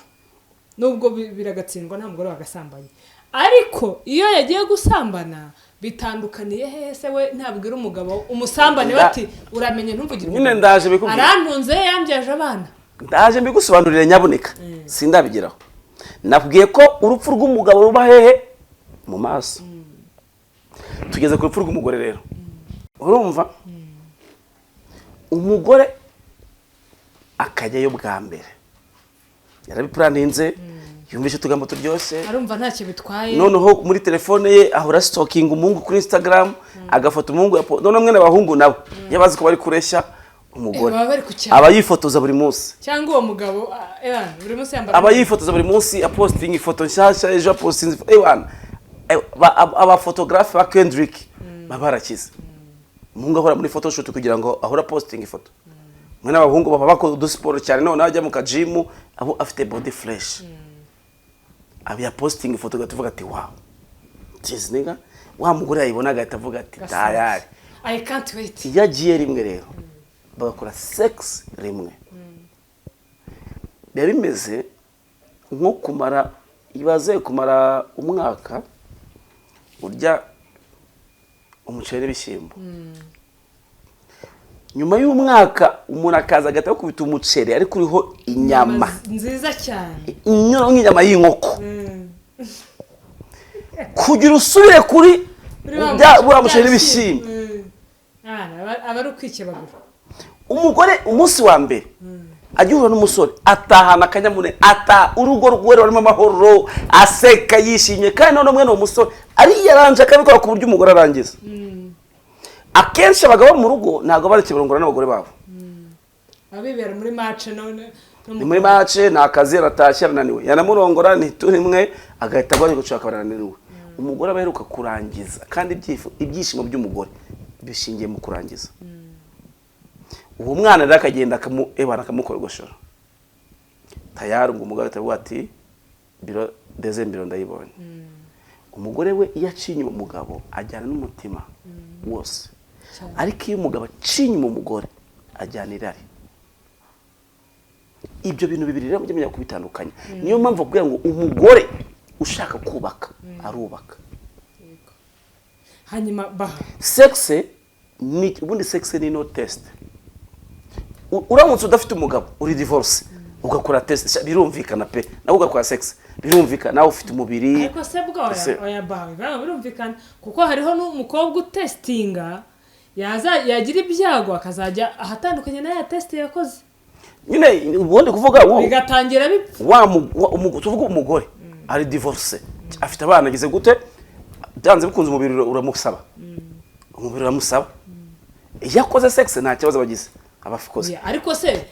nubwo biragatsindwa, nta mugore wagasambanye, ariko iyo yagiye gusambana bitandukaniye hehe se? We ntabwira umugabo umusambane we ati: "Uramenye ntumvugire Nyine umugabo." ndaje mbikubwire. Arantunze, yambyaje abana. Ndaje mbigusobanurire nyabuneka, sindabigeraho. Nakubwiye ko urupfu rw'umugabo ruba hehe? Mu maso. Tugeze ku rupfu rw'umugore rero. Urumva, umugore akajyayo bwa mbere yarabipuraninze, yumvishe utugambo turyoshye, arumva ntacyo bitwaye. Noneho muri telefone ye ahora stalkinga umuhungu kuri Instagram, agafata umuhungu noneho mwene abahungu nabo iyo bazi ko bari kureshya. Umugore Baba bari ku cyaro. aba yifotoza buri munsi. Cyangwa uwo mugabo, buri munsi yambara. Aba yifotoza buri munsi, apostinga ifoto nshyashya, ejo apostinga ewana, abafotogarafe ba Kendrick baba barakize. Umuhungu ahora muri photoshoot kugira ngo ahore apostinga ifoto. Mwe n'abahungu baba bakora udusiporo cyane, noneho ajya mu kajimu abo afite body fresh, aba yapostinga ifoto ugahita uvuga ati: "Wow, this nigga." Wa mugore yayibona agahita avuga ati: "Tayari." I can't wait. Iyo agiye rimwe rero bagakora sex rimwe, biba bimeze nko kumara, ibaze kumara umwaka urya umuceri n'ibishyimbo, nyuma y'umwaka umuntu akaza agahita akubita umuceri ariko uriho inyama nziza cyane. Inyura nk'inyama y'inkoko, kugira usubire kuri buriya muceri n'ibishyimbo. Aba ari ukwikebagura. Umugore umunsi wa mbere agihura n'umusore atahana akanyamuneza, ata urugo rwe rurimo amahoro, aseka yishimye. Kandi noneho mwene uwo musore ariyaranje, akabikora ku buryo umugore arangiza. Akenshi abagabo mu rugo ntabwo bari kibarongora n'abagore babo. Abibera muri match none. Ni muri match, ni akazi, aratashye arananiwe, yanamurongora rimwe agahita agwa gushaka, akaba arananiwe. Umugore aba aheruka kurangiza, kandi ibyishimo by'umugore bishingiye mu kurangiza. Uwo mwana rero akagenda ebana akamukorgoshora, tayari ubwo umugore ahita avuga ati: "Biro deze mbiro ndayibonye." Umugore we iyo aciye inyuma umugabo ajyana n'umutima wose, ariko iyo umugabo aciye inyuma umugore ajyana irari. Ibyo bintu bibiri rero mujye menya kubitandukanya. Niyo mpamvu kugira ngo umugore ushaka kubaka arubaka. Hanyuma baha Sex ni, ubundi sex ni no test. Uramutse udafite umugabo, uri divorce, ugakora test, sha, birumvikana pe, nawe ugakora sex, birumvikana nawe ufite umubiri. Ariko se bwo oya, oya bawe baba birumvikana, kuko hariho n'umukobwa utesitinga, yaza yagira ibyago akazajya ahatandukanye n'aya test yakoze. Nyine ubundi kuvuga Bigatangira bipfa. Tuvuge umugore ari divorce, afite abana, agize gute, byanze bikunze umubiri uramusaba, umubiri uramusaba. Iyo akoze sex nta kibazo abagize, aba akoze. Oya, ariko se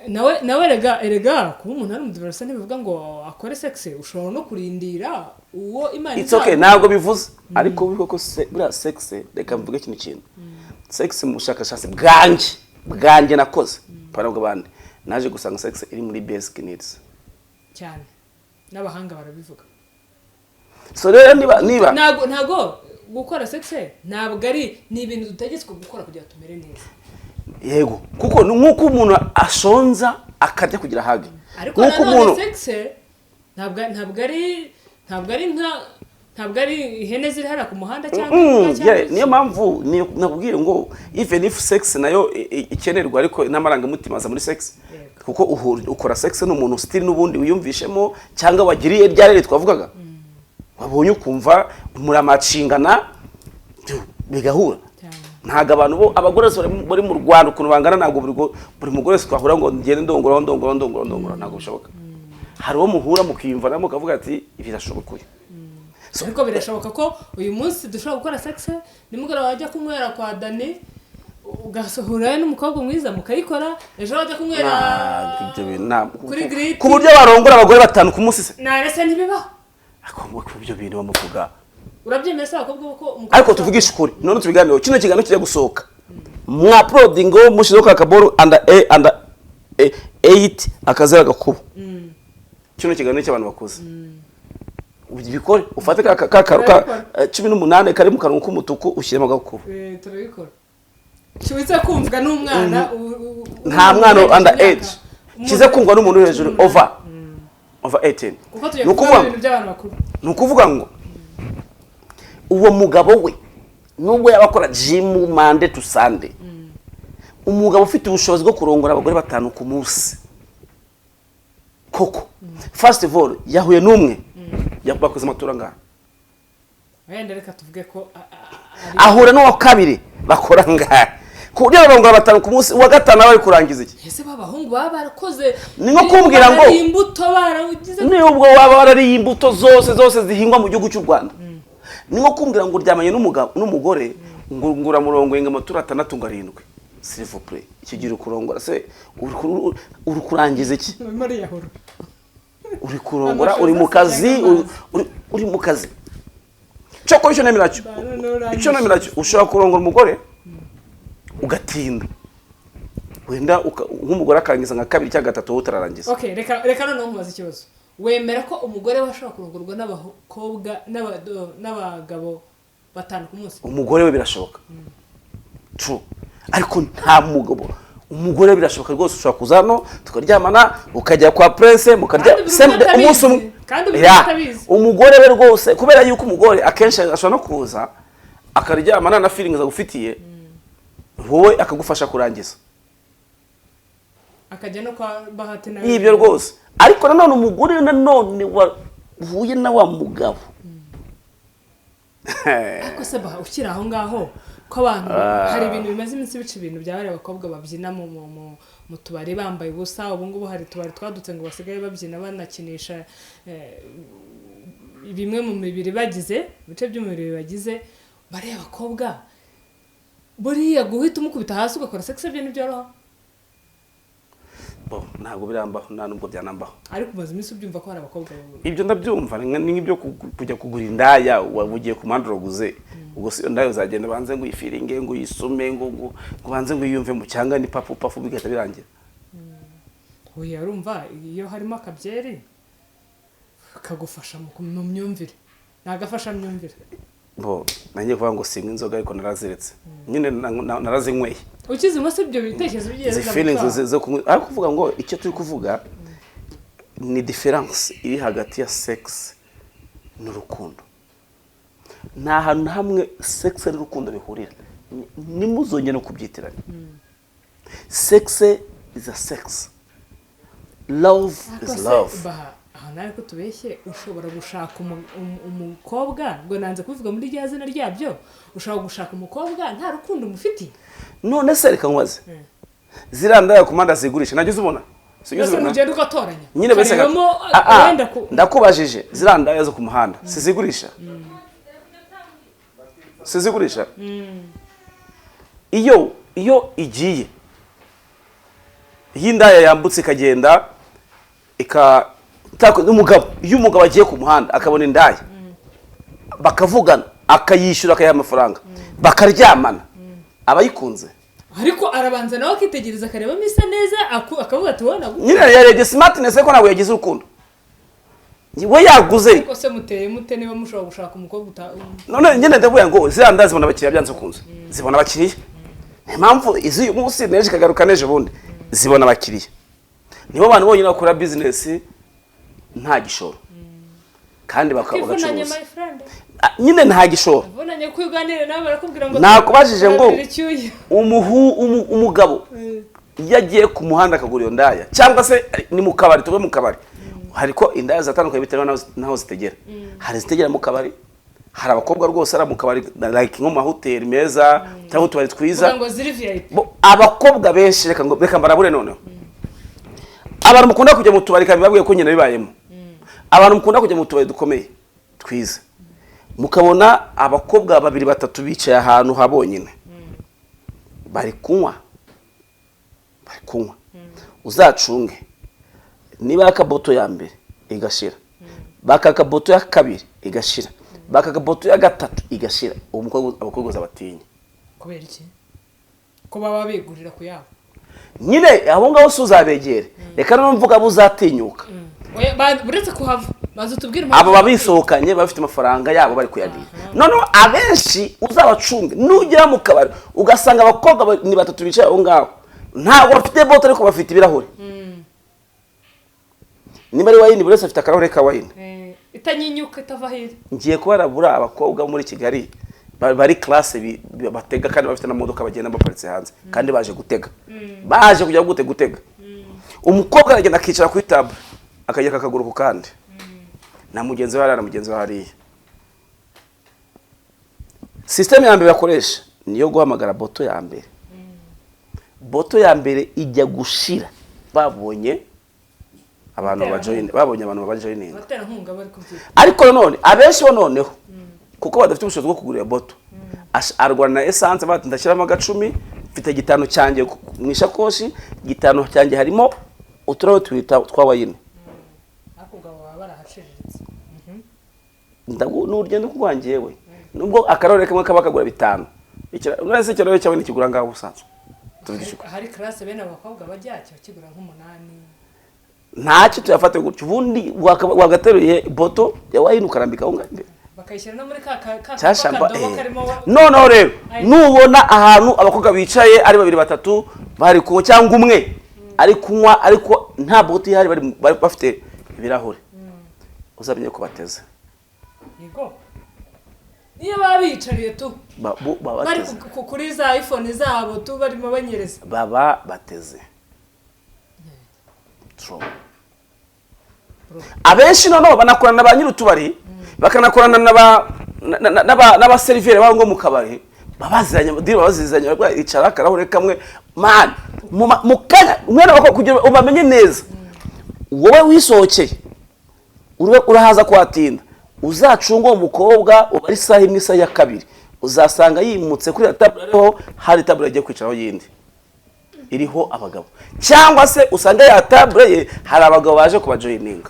nawe erega kuba umuntu ari umudivorce ntibivuga ngo akore sex. Ushobora no kurindira uwo Imana It's okay. izaguha. Ntabwo bivuze, ariko koko se buriya sex, reka mvuge kino kintu: sex mu bushakashatsi bwanjye nakoze pana bw'abandi, naje gusanga sex iri muri basic needs. Cyane, n'abahanga barabivuga. So rero niba Ntago gukora sex ntabwo ari, ni ibintu dutegetswe gukora kugira ngo tumere neza. Yego, kuko ni nk'uko umuntu ashonza akarya kugira hage. Ariko Nk'uko nanone umuntu sex ntabwo ari nka, ntabwo ari ihene ziri hariya ku muhanda cyangwa imbwa cyangwa Yeah, iki. Niyo mpamvu nakubwiye ngo even if sex nayo ikenerwa, ariko n'amarangamutima aza muri sex. Kuko ukora sex n'umuntu still n'ubundi wiyumvishemo cyangwa wagiriye rya rere twavugaga, wabonye ukumva muramacingana bigahura. Cyane. Ntabwo abantu bo, abagore bose bari mu Rwanda ukuntu bangana, ntabwo buri mugore wese twahura ngo ngende ndongora, ndongora, ndongora, ndongora, ntabwo bishoboka. Hari uwo muhura mukiyumvanamo, mukavuga ati: "Birashoboka uyu." So, Ariko birashoboka ko uyu munsi dushobora gukora sex, nimugoroba wajya kunywera kwa Dani ugasohora n'umukobwa mwiza mukayikora, ejo wajya kunywera Ntabwo ibyo bintu kuri Giriti. Ku buryo barongora abagore batanu ku munsi se? Narese ntibibaho. Ariko ku ibyo bintu bamuvuga. Urabyemera se abakobwa ko umukobwa Ariko tuvugishe ukuri, none tubiganireho. Kino kiganiro kijya gusohoka, mwa uploadingo mushizeho ka kaboro under a under eight akazera gakubo. Kino kiganiro cy'abantu bakuze, ubikore, ufate ka Turabikora. 18 kari mu karongo k'umutuku, ushyiremo agakubo. Turabikora kibuze kumvwa n'umwana Nta mwana urengeje under imyaka age kize kumvwa n'umuntu uri hejuru, over 18. Kuko tugiye Ni kuvuga ukuvuga ibintu by'abantu bakuru. Ni ukuvuga ngo uwo mugabo we, nubwo yaba akora gym Monday to Sunday, umugabo ufite ubushobozi bwo kurongora abagore batanu ku munsi koko, first of all yahuye n'umwe, bakoze amatura angahe? Wenda reka tuvuge ko ari Ahura n'uwa kabiri, bakora angahe, ku buryo barongora batanu ku munsi, uwa gatanu aba ari kurangiza iki? Ese b'abahungu baba barakoze Ni nko kumbwira ngo barariye imbuto, baragize Nubwo waba warariye imbuto zose zose zihingwa mu gihugu cy'u Rwanda, ni nko kumbwira ngo uryamanye n'umugabo n'umugore ngo uramurongoye ngo amatura atandatu ngo arindwi. S'il vous plaît, icyo gihe uri kurongora se, uri kurangiza iki? Urimo uriyahura. Uri kurongora, Amashaza uri mu kazi, asigaye uri mu kazi. Cyokora icyo nemera cyo, Ba, noneho urangije. icyo nemera cyo, ushobora kurongora umugore ugatinda, wenda nk'umugore akarangiza nka kabiri cyangwa gatatu, wowe utararangiza. Okay, reka noneho nkubaze ikibazo. Wemera ko umugore we ashobora kurongorwa n'abakobwa n'abagabo batanu ku munsi? Umugore we birashoboka, true, ariko nta mugabo. Umugore we birashoboka rwose, ushobora kuza hano tukaryamana, ukajya kwa Prince mukarya Kandi buri same umwe day, umunsi umwe. atabizi. Kandi buri umwe Ya, atabizi. umugore we rwose, kubera yuko umugore akenshi ashobora no kuza akaryamana na feelings agufitiye wowe, akagufasha kurangiza. Akajya no kwa Bahati nawe. Ibyo rwose. Ariko nanone umugore nanone wahuye na wa mugabo, Ariko se Baha, ukiri aho ngaho, ko abantu hari ibintu bimaze iminsi bica ibintu bya bariya bakobwa babyina mu tubari bambaye ubusa. Ubu ngubu hari utubari twadutse ngo basigaye babyina, banakinisha bimwe mu mibiri bagize, ibice by'umubiri bagize. Bariya bakobwa buriya guhita umukubita hasi ugakora sex byo ntibyoroha? Bo, ntabwo birambaho, nta nubwo byanambaho. Ariko umaze iminsi ubyumva ko hari abakobwa Ibyo ndabyumva, ni nk'ibyo kujya kugura indaya. Waba ugiye ku muhanda uraguze, ubwo si iyo ndaya uzagenda banze ngo uyifiringe, ngo uyisume, ngo banze ngo uyiyumve mu cyanga, ni pafu pafu bigahita birangira. Oya, urumva iyo harimo akabyeri kagufasha mu myumvire, ni agafashamyumvire. Bo, nanjye kuvuga ngo sinywa inzoga, ariko naraziretse nyine, narazinyweye. Ukizinywa se ibyo bitekerezo bigiye Izi biza mu feelings mutwe? zo kunywa. Ariko kuvuga ngo icyo turi kuvuga ni difference iri hagati ya sex n'urukundo. Nta hantu na hamwe sex n'urukundo bihurira. Nimuzongere no kubyitiranya. Sex is a sex, love Ariko is se, love. Baha, aha nawe ko tubeshye, ushobora gushaka umukobwa, ngo nanze kubivuga muri rya zina ryabyo, ushobora gushaka umukobwa nta rukundo umufitiye? None se reka nkubaze, ziriya ndaya ku muhanda zigurisha, najya uzibona? Sijya Mbese uzibona? ugenda ugatoranya, Nyine bese ukarebamo wenda ku ndakubajije, ziriya ndaya zo ku muhanda sizigurisha? Sizigurisha? Iyo igiye, iyo indaya yambutse ikagenda n'umugabo, iyo umugabo agiye ku muhanda akabona indaya, bakavugana, akayishyura, akayiha amafaranga, bakaryamana, aba ayikunze. Ariko arabanza nawe akitegereza, akarebamo isa neza, akavuga ati wowe nagu Nyine yarebye smartness, ariko ntabwo yagize urukundo. We yaguze. Ariko se muteye mute niba mushobora gushaka umukobwa uta None nyine ndavuga ngo ziriya ndaya zibona abakiriya byanze bikunze, zibona abakiriya. Niyo mpamvu iz'uyu munsi n'ejo ikagaruka n'ejo bundi, zibona abakiriya. Nibo bantu bonyine bakora business nta gishoro kandi Twivunanye, bagacuruza. my friend. Ah, nyine nta gishoro. Vunanye ko uganira nawe barakubwira ngo Nakubajije ngo turabira icyuya. Umugabo iyo agiye ku muhanda akagura iyo ndaya, cyangwa se ni mu kabari, tuve mu kabari, hari ko indaya zitandukanye bitewe n'aho zitegera. Hari izitegera mu kabari, hari abakobwa rwose ari mu kabari, like nko mu mahoteli meza cyangwa utubari twiza. Kugira ngo ziri VIP. Bo, abakobwa benshi, reka ngo reka mbarabure noneho. Abantu mukunda kujya mu tubari, kandi babwiye ko nyina bibayemo, abantu mukunda kujya mu tubari dukomeye twiza, mukabona abakobwa babiri batatu bicaye ahantu ha bonyine bari kunywa, bari kunywa, uzacunge niba akaboto ya mbere igashira, baka akaboto ya kabiri igashira, baka akaboto ya gatatu igashira, uwo mukobwa, abakobwa uzabatinya. Kubera iki? Ko baba bigurira ku yabo? Nyine abo ngabo si uzabegere, reka noneho mvuga abo uzatinyuka. Oya, uretse kuhava, banza utubwire Abo babisohokanye bafite amafaranga yabo bari kuyadira. Noneho abenshi uzabacunge, nugera mu kabari ugasanga abakobwa ni batatu bicaye aho ngaho, ntabwo bafite bote ariko bafite ibirahuri, niba ari wine, buri wese afite akarahure ka wine. Itanyinyuka itava hirya. Ngiye kubarabura abakobwa bo muri Kigali bari classe, batega kandi bafite n'amamodoka, bagenda baparitse hanze kandi baje gutega, baje kujya gute? Gutega. Umukobwa aragenda akicara kuri table, akagera akaguru ku kandi, na mugenzi we hariya, na mugenzi we hariya. Système ya mbere bakoresha niyo guhamagara boto ya mbere. Boto ya mbere ijya gushira babonye abantu babajoyine, babonye abantu babajoyininga. Abaterankunga bari kubyina. Ariko nanone abenshi bo noneho kuko badafite ubushobozi bwo kugura iyo boto, arwana na essence, bati ndashyiramo agacumi. Mfite 5 cyanjye mu ishakoshi, 5 cyanjye harimo uturabo tubiri twa wine. Ariko ubwo baba barahaciriritse. Ni urugendo rwanjyewe, nubwo akarore kamwe kaba kagura 5. Uretse ikirahure cyawe ntikigura ngaho ubusanzwe, tuvugishe ukuri. Hari classe bene abakobwa bajya kiba kigura nk'8. Ntacyo, tuyafate gutyo. Ubundi wagateruye bottle ya wine ukarambika aho ngaho imbere. Bakayishyira no muri ka ka ka Cya shamba. kadobo karimo Noneho rero, Ay. nubona ahantu abakobwa bicaye ari babiri, batatu, bari kunywa, cyangwa umwe ari kunywa ariko nta bottle ihari, bari bafite ibirahure, uzamenye ko bateze. Yego, niyo baba biyicariye tu Baba bari bateze. Kuri za iPhone zabo tu, barimo banyereza. Baba bateze. True. Abenshi noneho banakorana na ba nyir'utubari, bakanakorana n'abaseriveri babo ngo mu kabari babaziranye, deal babazizanye, icara akarahure kamwe man mu kanya umwana wako kugira ubamenye neza. Wowe wisohokeye, urahaza kuhatinda, uzacunga uwo mukobwa uba ari isaha imwe, isaha ya kabiri, uzasanga yimutse kuri ya tabure ariho, hari tabure agiye kwicaraho yindi iriho abagabo, cyangwa se usanga ya tabure ye hari abagabo baje kubajoyininga.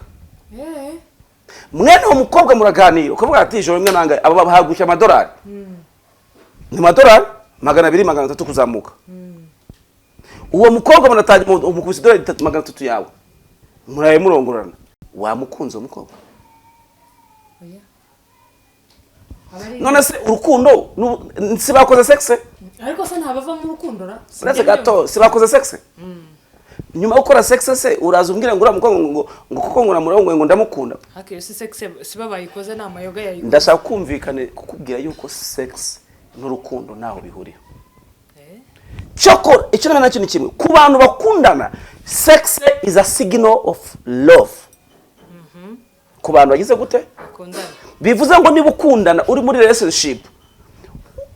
Mwene uwo mukobwa muraganira, ukavuga ati ijoro rimwe nangahe? Abo bahagushya amadolari, ni amadolari 200, 300 kuzamuka. Uwo mukobwa munatangira umukubise idolari 300 yawe, muraye murongorana, wamukunze uwo mukobwa? Oya. Aba ari- None se urukundo si bakoze sexe? Ariko se ntabava mu rukundo ra? Uretse gato, si bakoze sexe? Nyuma yo gukora sexe se uraza umbwira ngo uriya mukobwa ngo kuko ngo namurongoye ngo ndamukunda? Ariko iyo si sexe, si bo bayikoze, ni amayoga yayikoze. Ndashaka kumvikane kukubwira yuko sex n'urukundo ntaho bihuriye. Cyokora icyo namenya nacyo ni kimwe: ku bantu bakundana, sex is a signal of love. Ku bantu bagize gute? Bakundana. Bivuze ngo niba ukundana, uri muri relationship,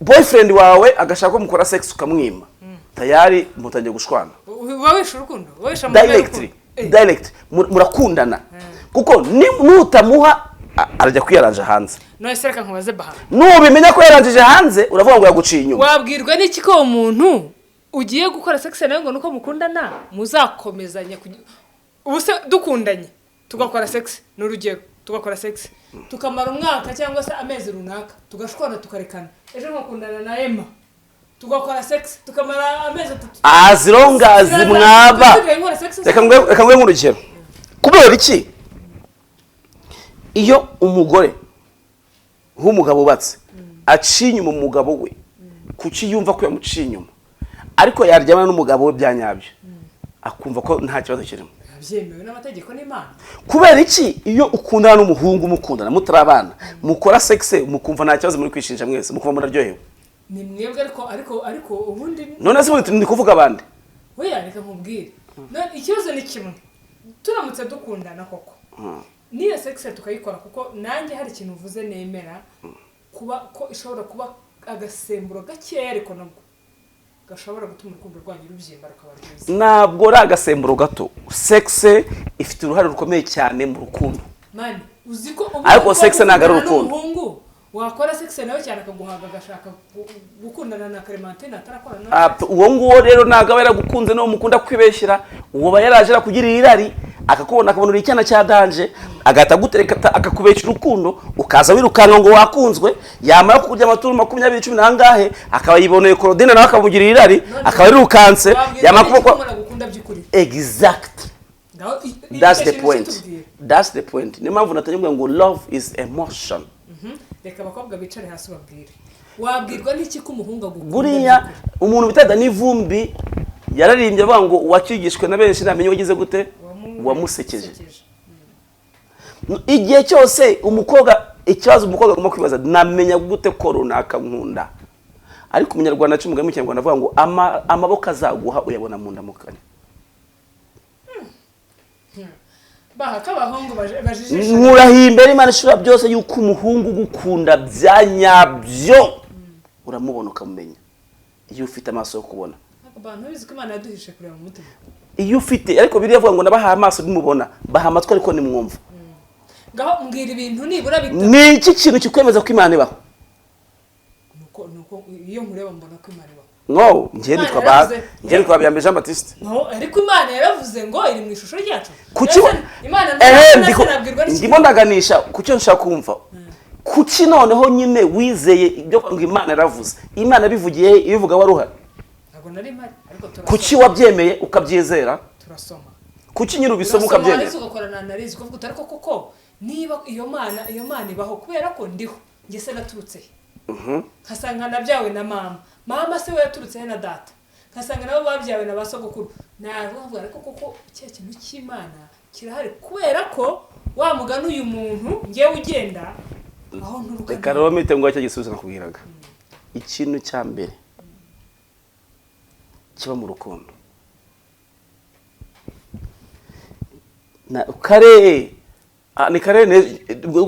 boyfriend wawe agashaka ko mukora sex ukamwima, tayari mutangiye gushwana. Uba wishe urukundo, uba wishe amahame Directly. y'urukundo. Direct murakundana, kuko nutamuha arajya kwiyaranja hanze. None se reka nkubaze, Baha. Nubimenya ko yarangije hanze, uravuga ngo yaguciye inyuma. Wabwirwa n'iki ko uwo muntu ugiye gukora sex nawe ngo nuko mukundana muzakomezanya? Ubu se dukundanye tugakora sex, ni urugero, tugakora sex tukamara umwaka cyangwa se amezi runaka, tugashwana tukarekana, ejo nkakundana na Emma tugakora sex tukamara amezi 3 As long as mwaba Tusigaye nkora sex. Reka nguhe nk'urugero. Kubera iki iyo umugore nk'umugabo wubatse aciye inyuma umugabo we, kuki yumva ko yamuciye inyuma, ariko yaryamana n'umugabo we bya nyabyo akumva ko nta kibazo kirimo? Byemewe n'amategeko n'Imana. Kubera iki iyo ukundana n'umuhungu, mukundana mutarabana, mukora sex mukumva nta kibazo, muri kwishinja mwese, mukumva muraryohewe? Ni mwebwe, ariko ubundi None se ubundi ndi kuvuga abandi? Oya, reka nkubwire. None ikibazo ni kimwe: turamutse dukundana koko, n'iyo sex tukayikora, kuko nanjye hari ikintu uvuze nemera, kuba ko ishobora kuba agasemburo gakeya, ariko nabwo gashobora gutuma urukundo rwanyu rubyimba rukaba rwiza. Ntabwo ari agasemburo gato. Sex ifite uruhare rukomeye cyane mu rukundo. Man, uzi ko ubu Ariko sex ntabwo ari urukundo. N'umuhungu wakora sex nawe cyane akaguhaga, agashaka gukundana na Clementine atarakorana nawe. Ah, uwo nguwo rero ntabwo aba yaragukunze. N'uwo mukunda kwibeshyera, uwo aba yaraje arakugirira irari, akakubona akabona uri icyana cya danger, agahita agutereka akakubeshyira urukundo, ukaza wirukanka ngo wakunzwe. Yamara kukurya amaturo 20, cumi n'angahe, akaba yiboneye Claudine, nawe akamugirira irari, akaba yirukanse. Wabwirwa Yamara n'iki ko kuba umuntu agukunda by'ukuri? Exact. Ngaho That's the icyo point. kitubwira. That's the point. Niyo mpamvu natangiye ngo love is emotion. Reka abakobwa bicare hasi ubabwire. Wabwirwa n'iki ko umuhungu agukunda Buriya by'ukuri? umuntu bita Danny Vumbi yararirimbye avuga ngo uwakigishwe na benshi namenye wagize gute wamusekeje. Wamusekeje. Igihe cyose umukobwa, ikibazo umukobwa agomba kwibaza: namenya gute ko runaka nkunda? Ariko umunyarwanda aca umugani mu Kinyarwanda avuga ngo amaboko azaguha uyabona mu ndamukanya. Baha ko abahungu bajijisha. Nkurahiye imbere Imana ishobora byose yuko umuhungu ugukunda bya nyabyo uramubona ukamumenya, iyo ufite amaso yo kubona. Abantu bizi ko Imana yaduhishe kureba mu mutima. Iyo ufite, ariko biriya avuga ngo nabahaye amaso nimubona, baha amatwi ariko nimwumva. Ngaho mbwira ibintu nibura bitatu. Ni iki kintu kikwemeza ko Imana ibaho? Nuko iyo nkureba mbona ko Imana ibaho. No, njye Imana nitwa ba yaravuze. Njye nitwa Habiyambere Jean Baptiste. No, ariko Imana yaravuze ngo iri mu ishusho ryacu. Kuki Ese Imana ehe ntabwo nabwirwa n'iki? Ndimo ndaganisha kucyo nshaka kumva. Kuki noneho nyine wizeye ibyo ngo Imana yaravuze? Imana bivugiye, ibivuga wari uhari? Ntabwo nari mpari, ariko turasoma. Kuki wabyemeye ukabyizera? Turasoma. Kuki nyine ubisoma Urasoma, ukabyemera? warangiza ugakora na analyse, ukavuga uti: "Ariko koko niba iyo Mana ibaho, kubera ko ndiho njye se naturutse he? Nkasanga nabyawe na mama, mama se we yaturutse he na data, nkasanga nabo babyawe na ba sogokuru." Navuga, ariko koko cya kintu cy'Imana kirahari, kubera ko wa mugani uyu muntu ngewe ugenda aho nturuka. Reka rero mpite ngo cyo gisubizo nakubwiraga. Ikintu cya mbere kiba mu rukundo na kare ni kare ubwo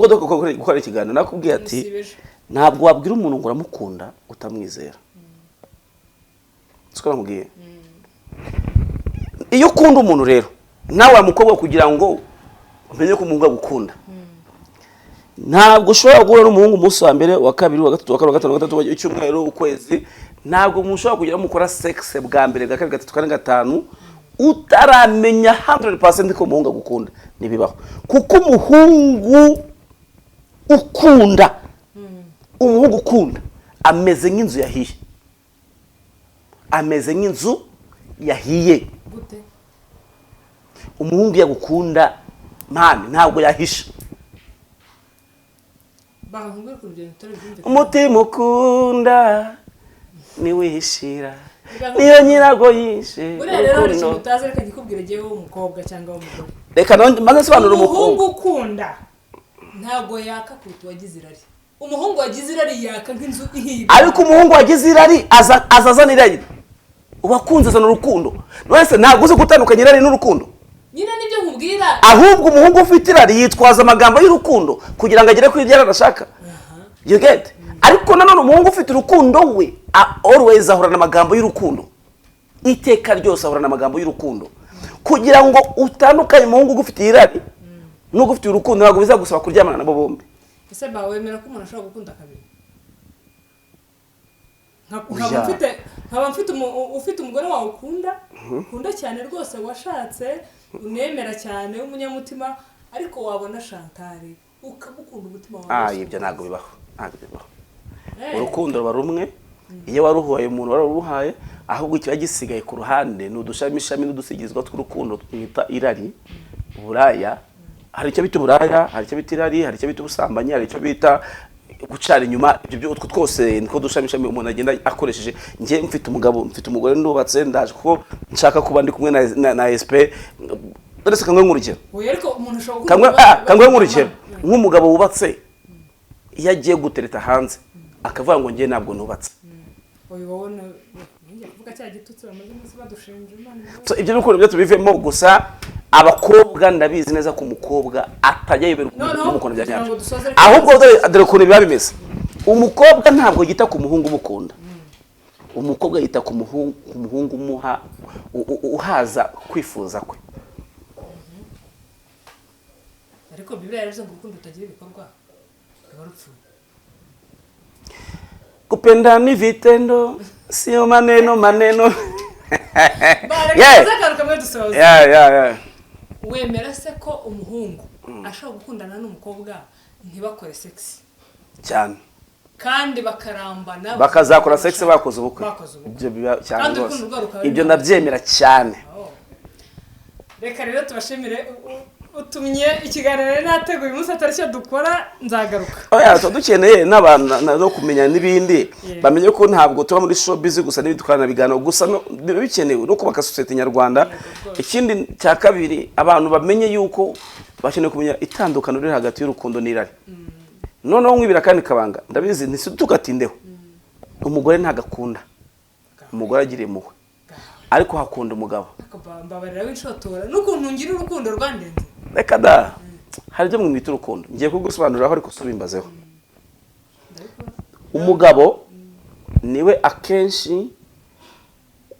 gukora ikiganiro nakubwiye ati Musibe ejo. Ntabwo wabwira umuntu ngo uramukunda utamwizera. Siko nakubwiye? Iyo ukunda umuntu rero, nawe wa mukobwa, kugira ngo umenye ko umuhungu agukunda, ntabwo ushobora guhura n'umuhungu umunsi wa mbere, wa kabiri, wa gatatu, wa kane, wa gatanu, wa gatandatu, icyumweru, ukwezi. Ntabwo mushobora kugira mukora sex bwa mbere, bwa kabiri, gatatu, kane, gatanu, utaramenya 100% ko umuhungu agukunda. Ntibibaho, kuko umuhungu ukunda, umuhungu ukunda ameze nk'inzu yahiye, ameze nk'inzu yahiye. Gute? Umuhungu yagukunda, man, ntabwo yahisha. Bahungu ku rugendo turabyumvikana. Umutima ukunda niwihishira, niyo nyirago yishe. Buriya rero hari ikintu Urukundo. utazi, reka ngikubwire jyewe w'umukobwa cyangwa w'umugore. Reka maze nsobanura. Umuhungu Umukobwa ukunda ntabwo yaka kuruta uwagize irari. Umuhungu wagize irari yaka nk'inzu ihiye. Ariko umuhungu wagize irari aza azana irari, uwakunze azana urukundo. Wese ntabwo uzi gutandukanya irari n'urukundo. Nyine nibyo nkubwira. Ahubwo umuhungu ufite irari yitwaza amagambo y'urukundo kugira ngo agere kuri ibyo arashaka, you get? Ariko nanone umuhungu ufite urukundo we always ahorana amagambo y'urukundo, iteka ryose ahorana amagambo y'urukundo. Kugira ngo utandukanye umuhungu ugufitiye irari n'ugufitiye urukundo, ntabwo bizagusaba kuryamana nabo bombi. Ese ba wemera ko umuntu ashobora gukunda kabiri? Oya. Nkaba mfite ufite umugore wawe ukunda, ukunda cyane rwose, washatse, unemera cyane, w'umunyamutima, ariko wabona Chantal ukamukunda umutima wawe wose. Ibyo ntabwo bibaho, ntabwo bibaho. Eh. Urukundo ruba rumwe. Iyo waruhuhaye umuntu, wararuhaye. Ahubwo ikiba gisigaye ku ruhande ni udushamishami n'udusigizwa tw'urukundo twita irari, uburaya. Hari icyo bita uburaya, hari icyo bita irari, hari icyo bita ubusambanyi, hari icyo bita gucara inyuma. Ibyo byo utwo twose niko dushamishami umuntu agenda akoresheje. Njye mfite umugabo, mfite umugore, ndubatse, ndaje kuko nshaka kuba ndi kumwe na SP. Uretse kamwe nk'urugero. Oya, ariko umuntu ashobora Kamwe gukunda kamwe nk'urugero, nk'umugabo wubatse, iyo agiye gutereta hanze akavuga ngo njye ntabwo nubatse. Oya, wowe ngiye kuvuga cya gitutsi bamaze iminsi badushinja, Imana imbabazi. So, ibyo bikora byo tubivemo. Gusa abakobwa, ndabizi neza ko umukobwa atajya yibera Noneho, umukunda bya kugira nyabyo. ngo dusoze Ahubwo dore ukuntu biba bimeze: umukobwa ntabwo yita ku muhungu umukunda, umukobwa yita ku muhungu umuha uhaza kwifuza kwe. Ariko Bibiliya yaravuze ngo urukundo rutagira ibikorwa ruba rupfuye. Kupenda ni vitendo, sio maneno maneno. Bareka Yeah. tuze akantu kamwe dusoza. Yeah. Wemera se ko umuhungu ashobora gukundana n'umukobwa ntibakore sex Cyane. kandi bakarambana, Bakazakora sex bakoze ubukwe? Bakoze ubukwe. Ibyo biba cyane Kandi rwose. urukundo rwabo rukaba Ibyo ruri. ndabyemera cyane. Oh. Reka rero tubashimire. Utumye ikiganiro rero nateguye uyu munsi atari cyo dukora, nzagaruka. Oya, tuba dukeneye n'abantu no kumenya n'ibindi. Yeah. Bamenye ko ntabwo tuba muri showbiz gusa n'ibindi dukorana ibiganiro gusa, biba bikenewe no kubaka sosiyete nyarwanda. Rwose. Ikindi cya kabiri, abantu bamenye yuko bakeneye kumenya itandukaniro riri hagati y'urukundo n'irari. Noneho nkwibira kandi kabanga, ndabizi ntitugatindeho, umugore ntabwo akunda, umugore agira impuhwe, ariko hakunda umugabo. Ariko mbabarira w'inshotora n'ukuntu ngira urukundo rwandenze. Reka da, hari ibyo mwita urukundo ngiye kugusobanuriraho, ariko subimbazeho. Ndabikora. Umugabo niwe akenshi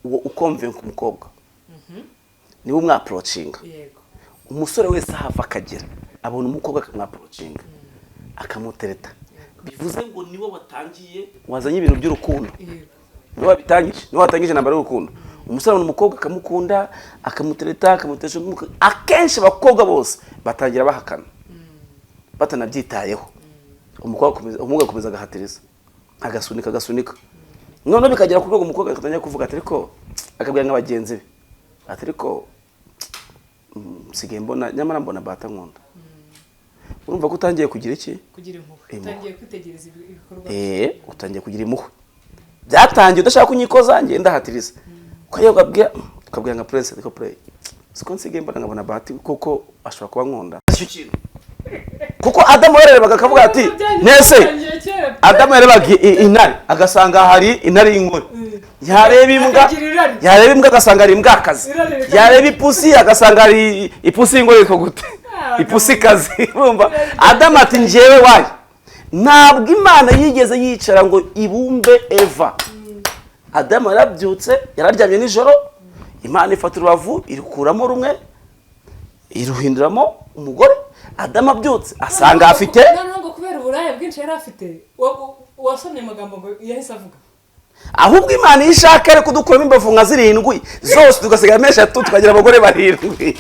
uwo uconvinca umukobwa, niwe umwapproachinga. Umusore wese ahava akagera abona umukobwa akamwapproachinga, akamutereta, bivuze ngo niwe watangiye, wazanye ibintu by'urukundo. Niwe wabitangije, niwe watangije intambara y'urukundo. Umusore abona umukobwa akamukunda, akamutereta, akamutesha umutwe. Akenshi abakobwa bose batangira bahakana batanabyitayeho. Umukobwa akomeza, umuhungu akomeza agahatiriza, agasunika, agasunika, noneho bikagera ku rwego umukobwa agatangira kuvuga ati ariko, akabwira nka bagenzi be ati ariko nsigaye mbona, nyamara mbona bata nkunda. Urumva ko utangiye kugira iki? Kugira impuhwe. Impuhwe. Utangiye kwitegereza ibikorwa. Utangiye kugira impuhwe. Byatangiye udashaka kunyikoza, ngenda ndahatiriza, ukajya ukabwira nka Prince, ariko play siko nsigaye mbona, nkabona Bahati kuko ashobora kuba nkunda. Icyo kintu kuko Adamu yarebaga akavuga ati nese Byatangiye kera. Adamu yarebaga intare agasanga hari intare y'inkore, yareba imbwa Akagira irari. yareba imbwa agasanga hari imbwakazi, Irari rikaba- yareba ipusi agasanga hari ipusi y'ingore yitwa gute? Ah, Ipusikazi. Urumva Adamu ati njyewe wayo ntabwo Imana yigeze yicara ngo ibumbe Eva. Adamu yarabyutse, yararyamye nijoro, Imana ifata urubavu irukuramo rumwe, iruhinduramo umugore. Adamu abyutse asanga afite Noneho ngo kubera uburaya bwinshi yari afite, wasomye amagambo ngo yahise avuga. Ahubwo Imana iyo ishaka ari kudukuramo imbavu nka zirindwi zose, tugasigaramo eshatu, tukagira abagore barindwi,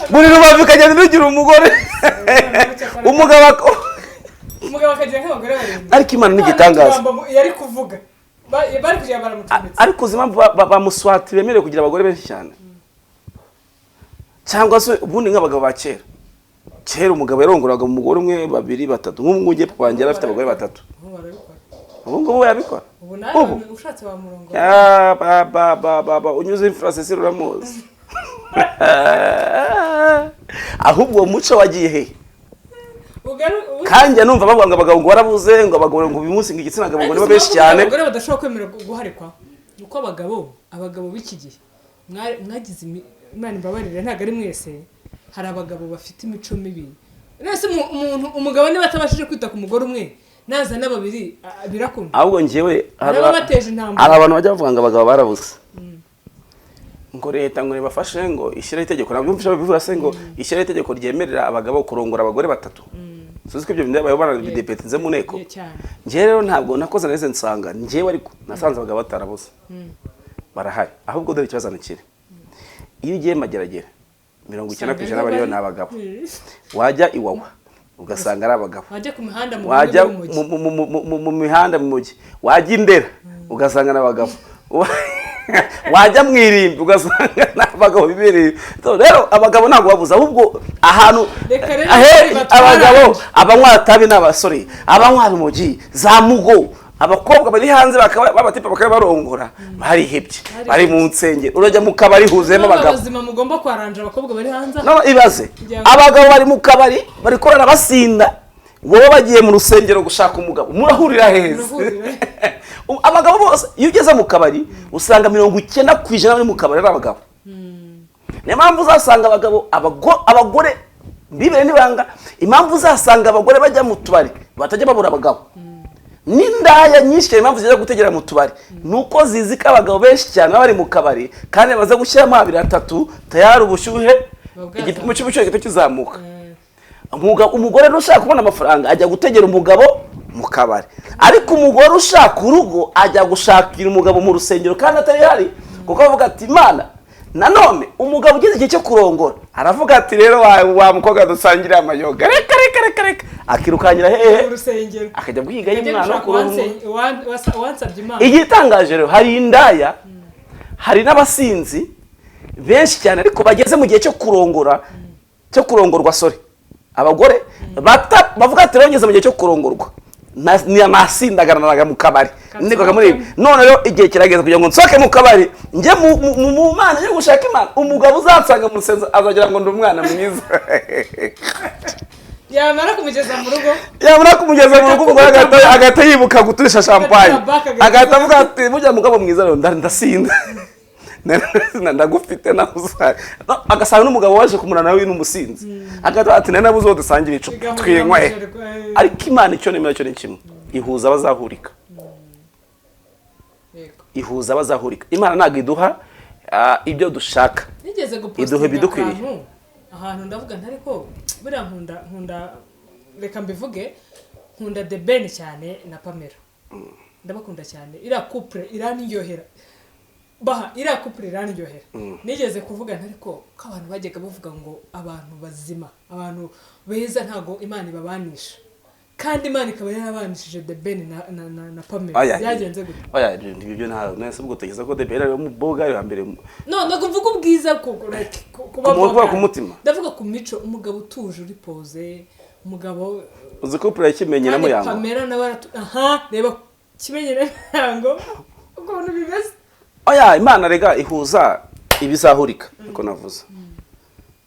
buri rubavu ikagenda rugira umugore, umugabo Umugabo akagira nk'abagore barindwi. Ariko Imana ni igitangaza. Utugambo yari kuvuga, bari kugira baramucumbitse. Ariko uzi impamvu ba Muswati bemerewe kugira abagore benshi cyane? Cyangwa se ubundi nk'abagabo ba kera, kera umugabo yarongoraga umugore umwe, babiri, batatu. Nk'ubu ngubu ngiye papa wanjye yari afite abagore batatu. Ubu barabikora. Ubu ngubu yabikora? Ubu nawe Ubu ushatse wamurongora. Ya, ba ba ba ba ba, unyuze imfura Cecile uramuzi. Ahubwo uwo muco wagiye he? Kandi njya numva bavuga ngo abagabo ngo barabuze, ngo abagabo ngo uyu munsi ngo igitsina gabo ngo nibo benshi cyane. Abagore badashobora kwemera guharikwa ni uko abagabo b'iki gihe mwagize Imana imbabarire, ntabwo ari mwese, hari abagabo bafite imico mibi. Nese umuntu, umugabo niba atabashije kwita ku mugore umwe, nazana babiri birakunda? Ahubwo njyewe hari Haraba bateje intambara. Hari abantu bajya bavuga ngo abagabo barabuze, ngo leta ngo nibafashe ngo ishyireho itegeko. Nabyo mfasha bivuga se ngo ishyireho itegeko ryemerera abagabo kurongora abagore batatu. Suzi ko ibyo bintu byabayeho, barabidepetinze mu nteko. Yeah, cyane. Njyewe rero ntabwo nakoze neza, nsanga njyewe, ariko nasanze abagabo batarabuze, barahari. Ahubwo dore ikibazo kiri: iyo ugiye Mageragere, 90% bariyo ni abagabo. Wajya Iwawa ugasanga ari abagabo. Wajya ku mihanda mu Wajya mujyi. mu mihanda mu mujyi, wajya i Ndera ugasanga ni abagabo, wajya mu irimbi ugasanga ni abagabo bibereye. So, rero abagabo ntabwo babuze, ahubwo ahantu Reka rero ahe batwara. Abagabo abanywa tabi ni abasore, abanywa urumogi za mugo. Abakobwa bari hanze bakaba babatipa, bakaba barongora, barihebye, bari mu nsengero. Urajya mu kabari huzuyemo abagabo. Abazima mugomba kwaranja abakobwa bari hanze. No, ibaze Kugira ngo- abagabo bari mu kabari bari korana basinda, wowe bagiye mu rusengero gushaka umugabo, murahurira heza? Murahurira. Abagabo bose, iyo ugeze mu kabari usanga 90% bari mu kabari ari abagabo. Niyo mpamvu uzasanga abagabo abagore mbibere n'ibanga, impamvu uzasanga abagore bajya mu tubari batajya babura abagabo, n'indaya nyinshi cyane impamvu zijya gutegera mu tubari ni uko zizi ko abagabo benshi cyane baba bari mu kabari, kandi bamaze gushyiramo abiri atatu, tayari ubushyuhe Buba igipimo cy'ubushyuhe gihita kizamuka. Eh, Umugore rero ushaka kubona amafaranga ajya gutegera umugabo mu kabari, ariko umugore ushaka urugo ajya gushakira umugabo mu rusengero kandi atari hari, kuko avuga ati Imana. Nanone umugabo ugeze igihe cyo kurongora aravuga ati rero wa mukobwa dusangire amayoga, reka reka reka reka, akirukankira hehe? Mu rusengero. Akajya guhigayo Ajya umwana wo gushaka kurongora. Wansabye Imana. Igitangaje rero, hari indaya, hari n'abasinzi benshi cyane, ariko bageze mu gihe cyo kurongora, cyo kurongorwa, sorry, abagore bavuga ati rero ngeze mu gihe cyo kurongorwa, nasindagananaga mu kabari, nigwaga muri ibi, none rero igihe kirageze kugira ngo nsohoke mu kabari njye mu Mana, njye gushaka Imana. Umugabo uzansanga mu rusengero azagira ngo ndi umwana mwiza. Yamara kumugeza mu rugo, Yamara kumugeza mu rugo, umugore agahita yibuka guturisha champagne, Agahita agahita avuga ati burya mugabo mwiza rero ndasinda, ndagufite nawe uzaye. No, agasanga n'umugabo waje kumurana nawe n'umusinzi, agahita ati nari nabuze uwo dusangira icupa Bigahurira twinywe. mu ijoro. Ariko Imana icyo nemera cyo ni kimwe: ihuza abazahurika. Yego. Ihuza abazahurika. Imana ntabwo iduha ibyo dushaka, Nigeze iduha gupostinga ibidukwiriye. akantu ahantu, ndavuga nti ariko buriya nkunda, reka mbivuge, nkunda The Ben cyane na Pamela. Ndabakunda cyane. Iriya couple irandyohera. Baha, iriya couple irandyohera. Nigeze kuvuga nti: "Ariko ko abantu bajyaga bavuga ngo abantu bazima, abantu beza, ntago Imana ibabanisha, kandi Imana ikaba yarabanishije The Ben na Pamela, Oya, byagenze gute?" Oya, ibyo nta nese ubwo utekereza ko The Ben ari mu boga ya mbere? No, ntabwo mvuga ubwiza like, kuba Ku boga. ku mutima. Ndavuga ku mico, umugabo utuje, uri posé, umugabo. Uzi couple ya Kimenyi na Kandi Muyango? Pamela nawe aha reba Kimenyi na Muyango ukuntu bimeze. Oya, Imana rega ihuza ibizahurika, niko navuze.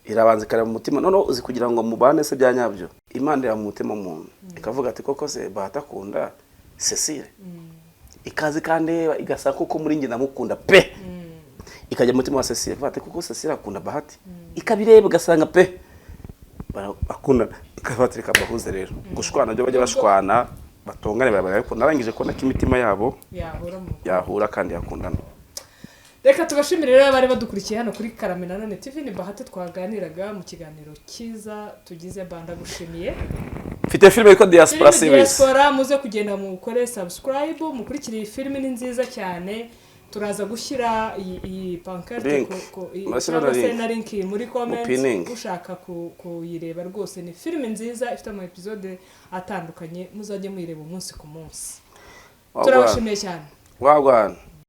Irabanza ikareba mu mutima. Noneho uzi kugira ngo mubane se bya nyabyo, Imana ireba mu mutima w'umuntu, ikavuga ati: "Koko se batakunda Cecile?" Ikaza ikandeba, igasanga koko muri njye ndamukunda pe. Ikajya mu mutima wa Cecile, ikavuga ati: "Koko Cecile akunda Bahati?" Ikabireba, igasanga pe bakundana, ikavuga ati: "Reka mbahuze." Rero gushwana byo bajya bashwana, batongane, barabara, ariko narangije kubona ko imitima yabo yahura mu yahura kandi yakundana. Reka tubashimire rero abari badukurikiye hano kuri Karame na None TV. Ni Bahati twaganiraga mu kiganiro cyiza tugize. Banda gushimiye. Mfite filime yitwa Diaspora Filime Series. Diaspora, muze kugenda mukore subscribe, mukurikire iyi filime, ni nziza cyane. Turaza gushyira iyi pancarte Link. Murashyira cyangwa na se link. na link muri comment. Mupininge. Ushaka kuyireba rwose, ni filime nziza ifite ama episode atandukanye, muzajye muyireba umunsi ku munsi. Wagwan. Turabashimiye cyane. Wagwan.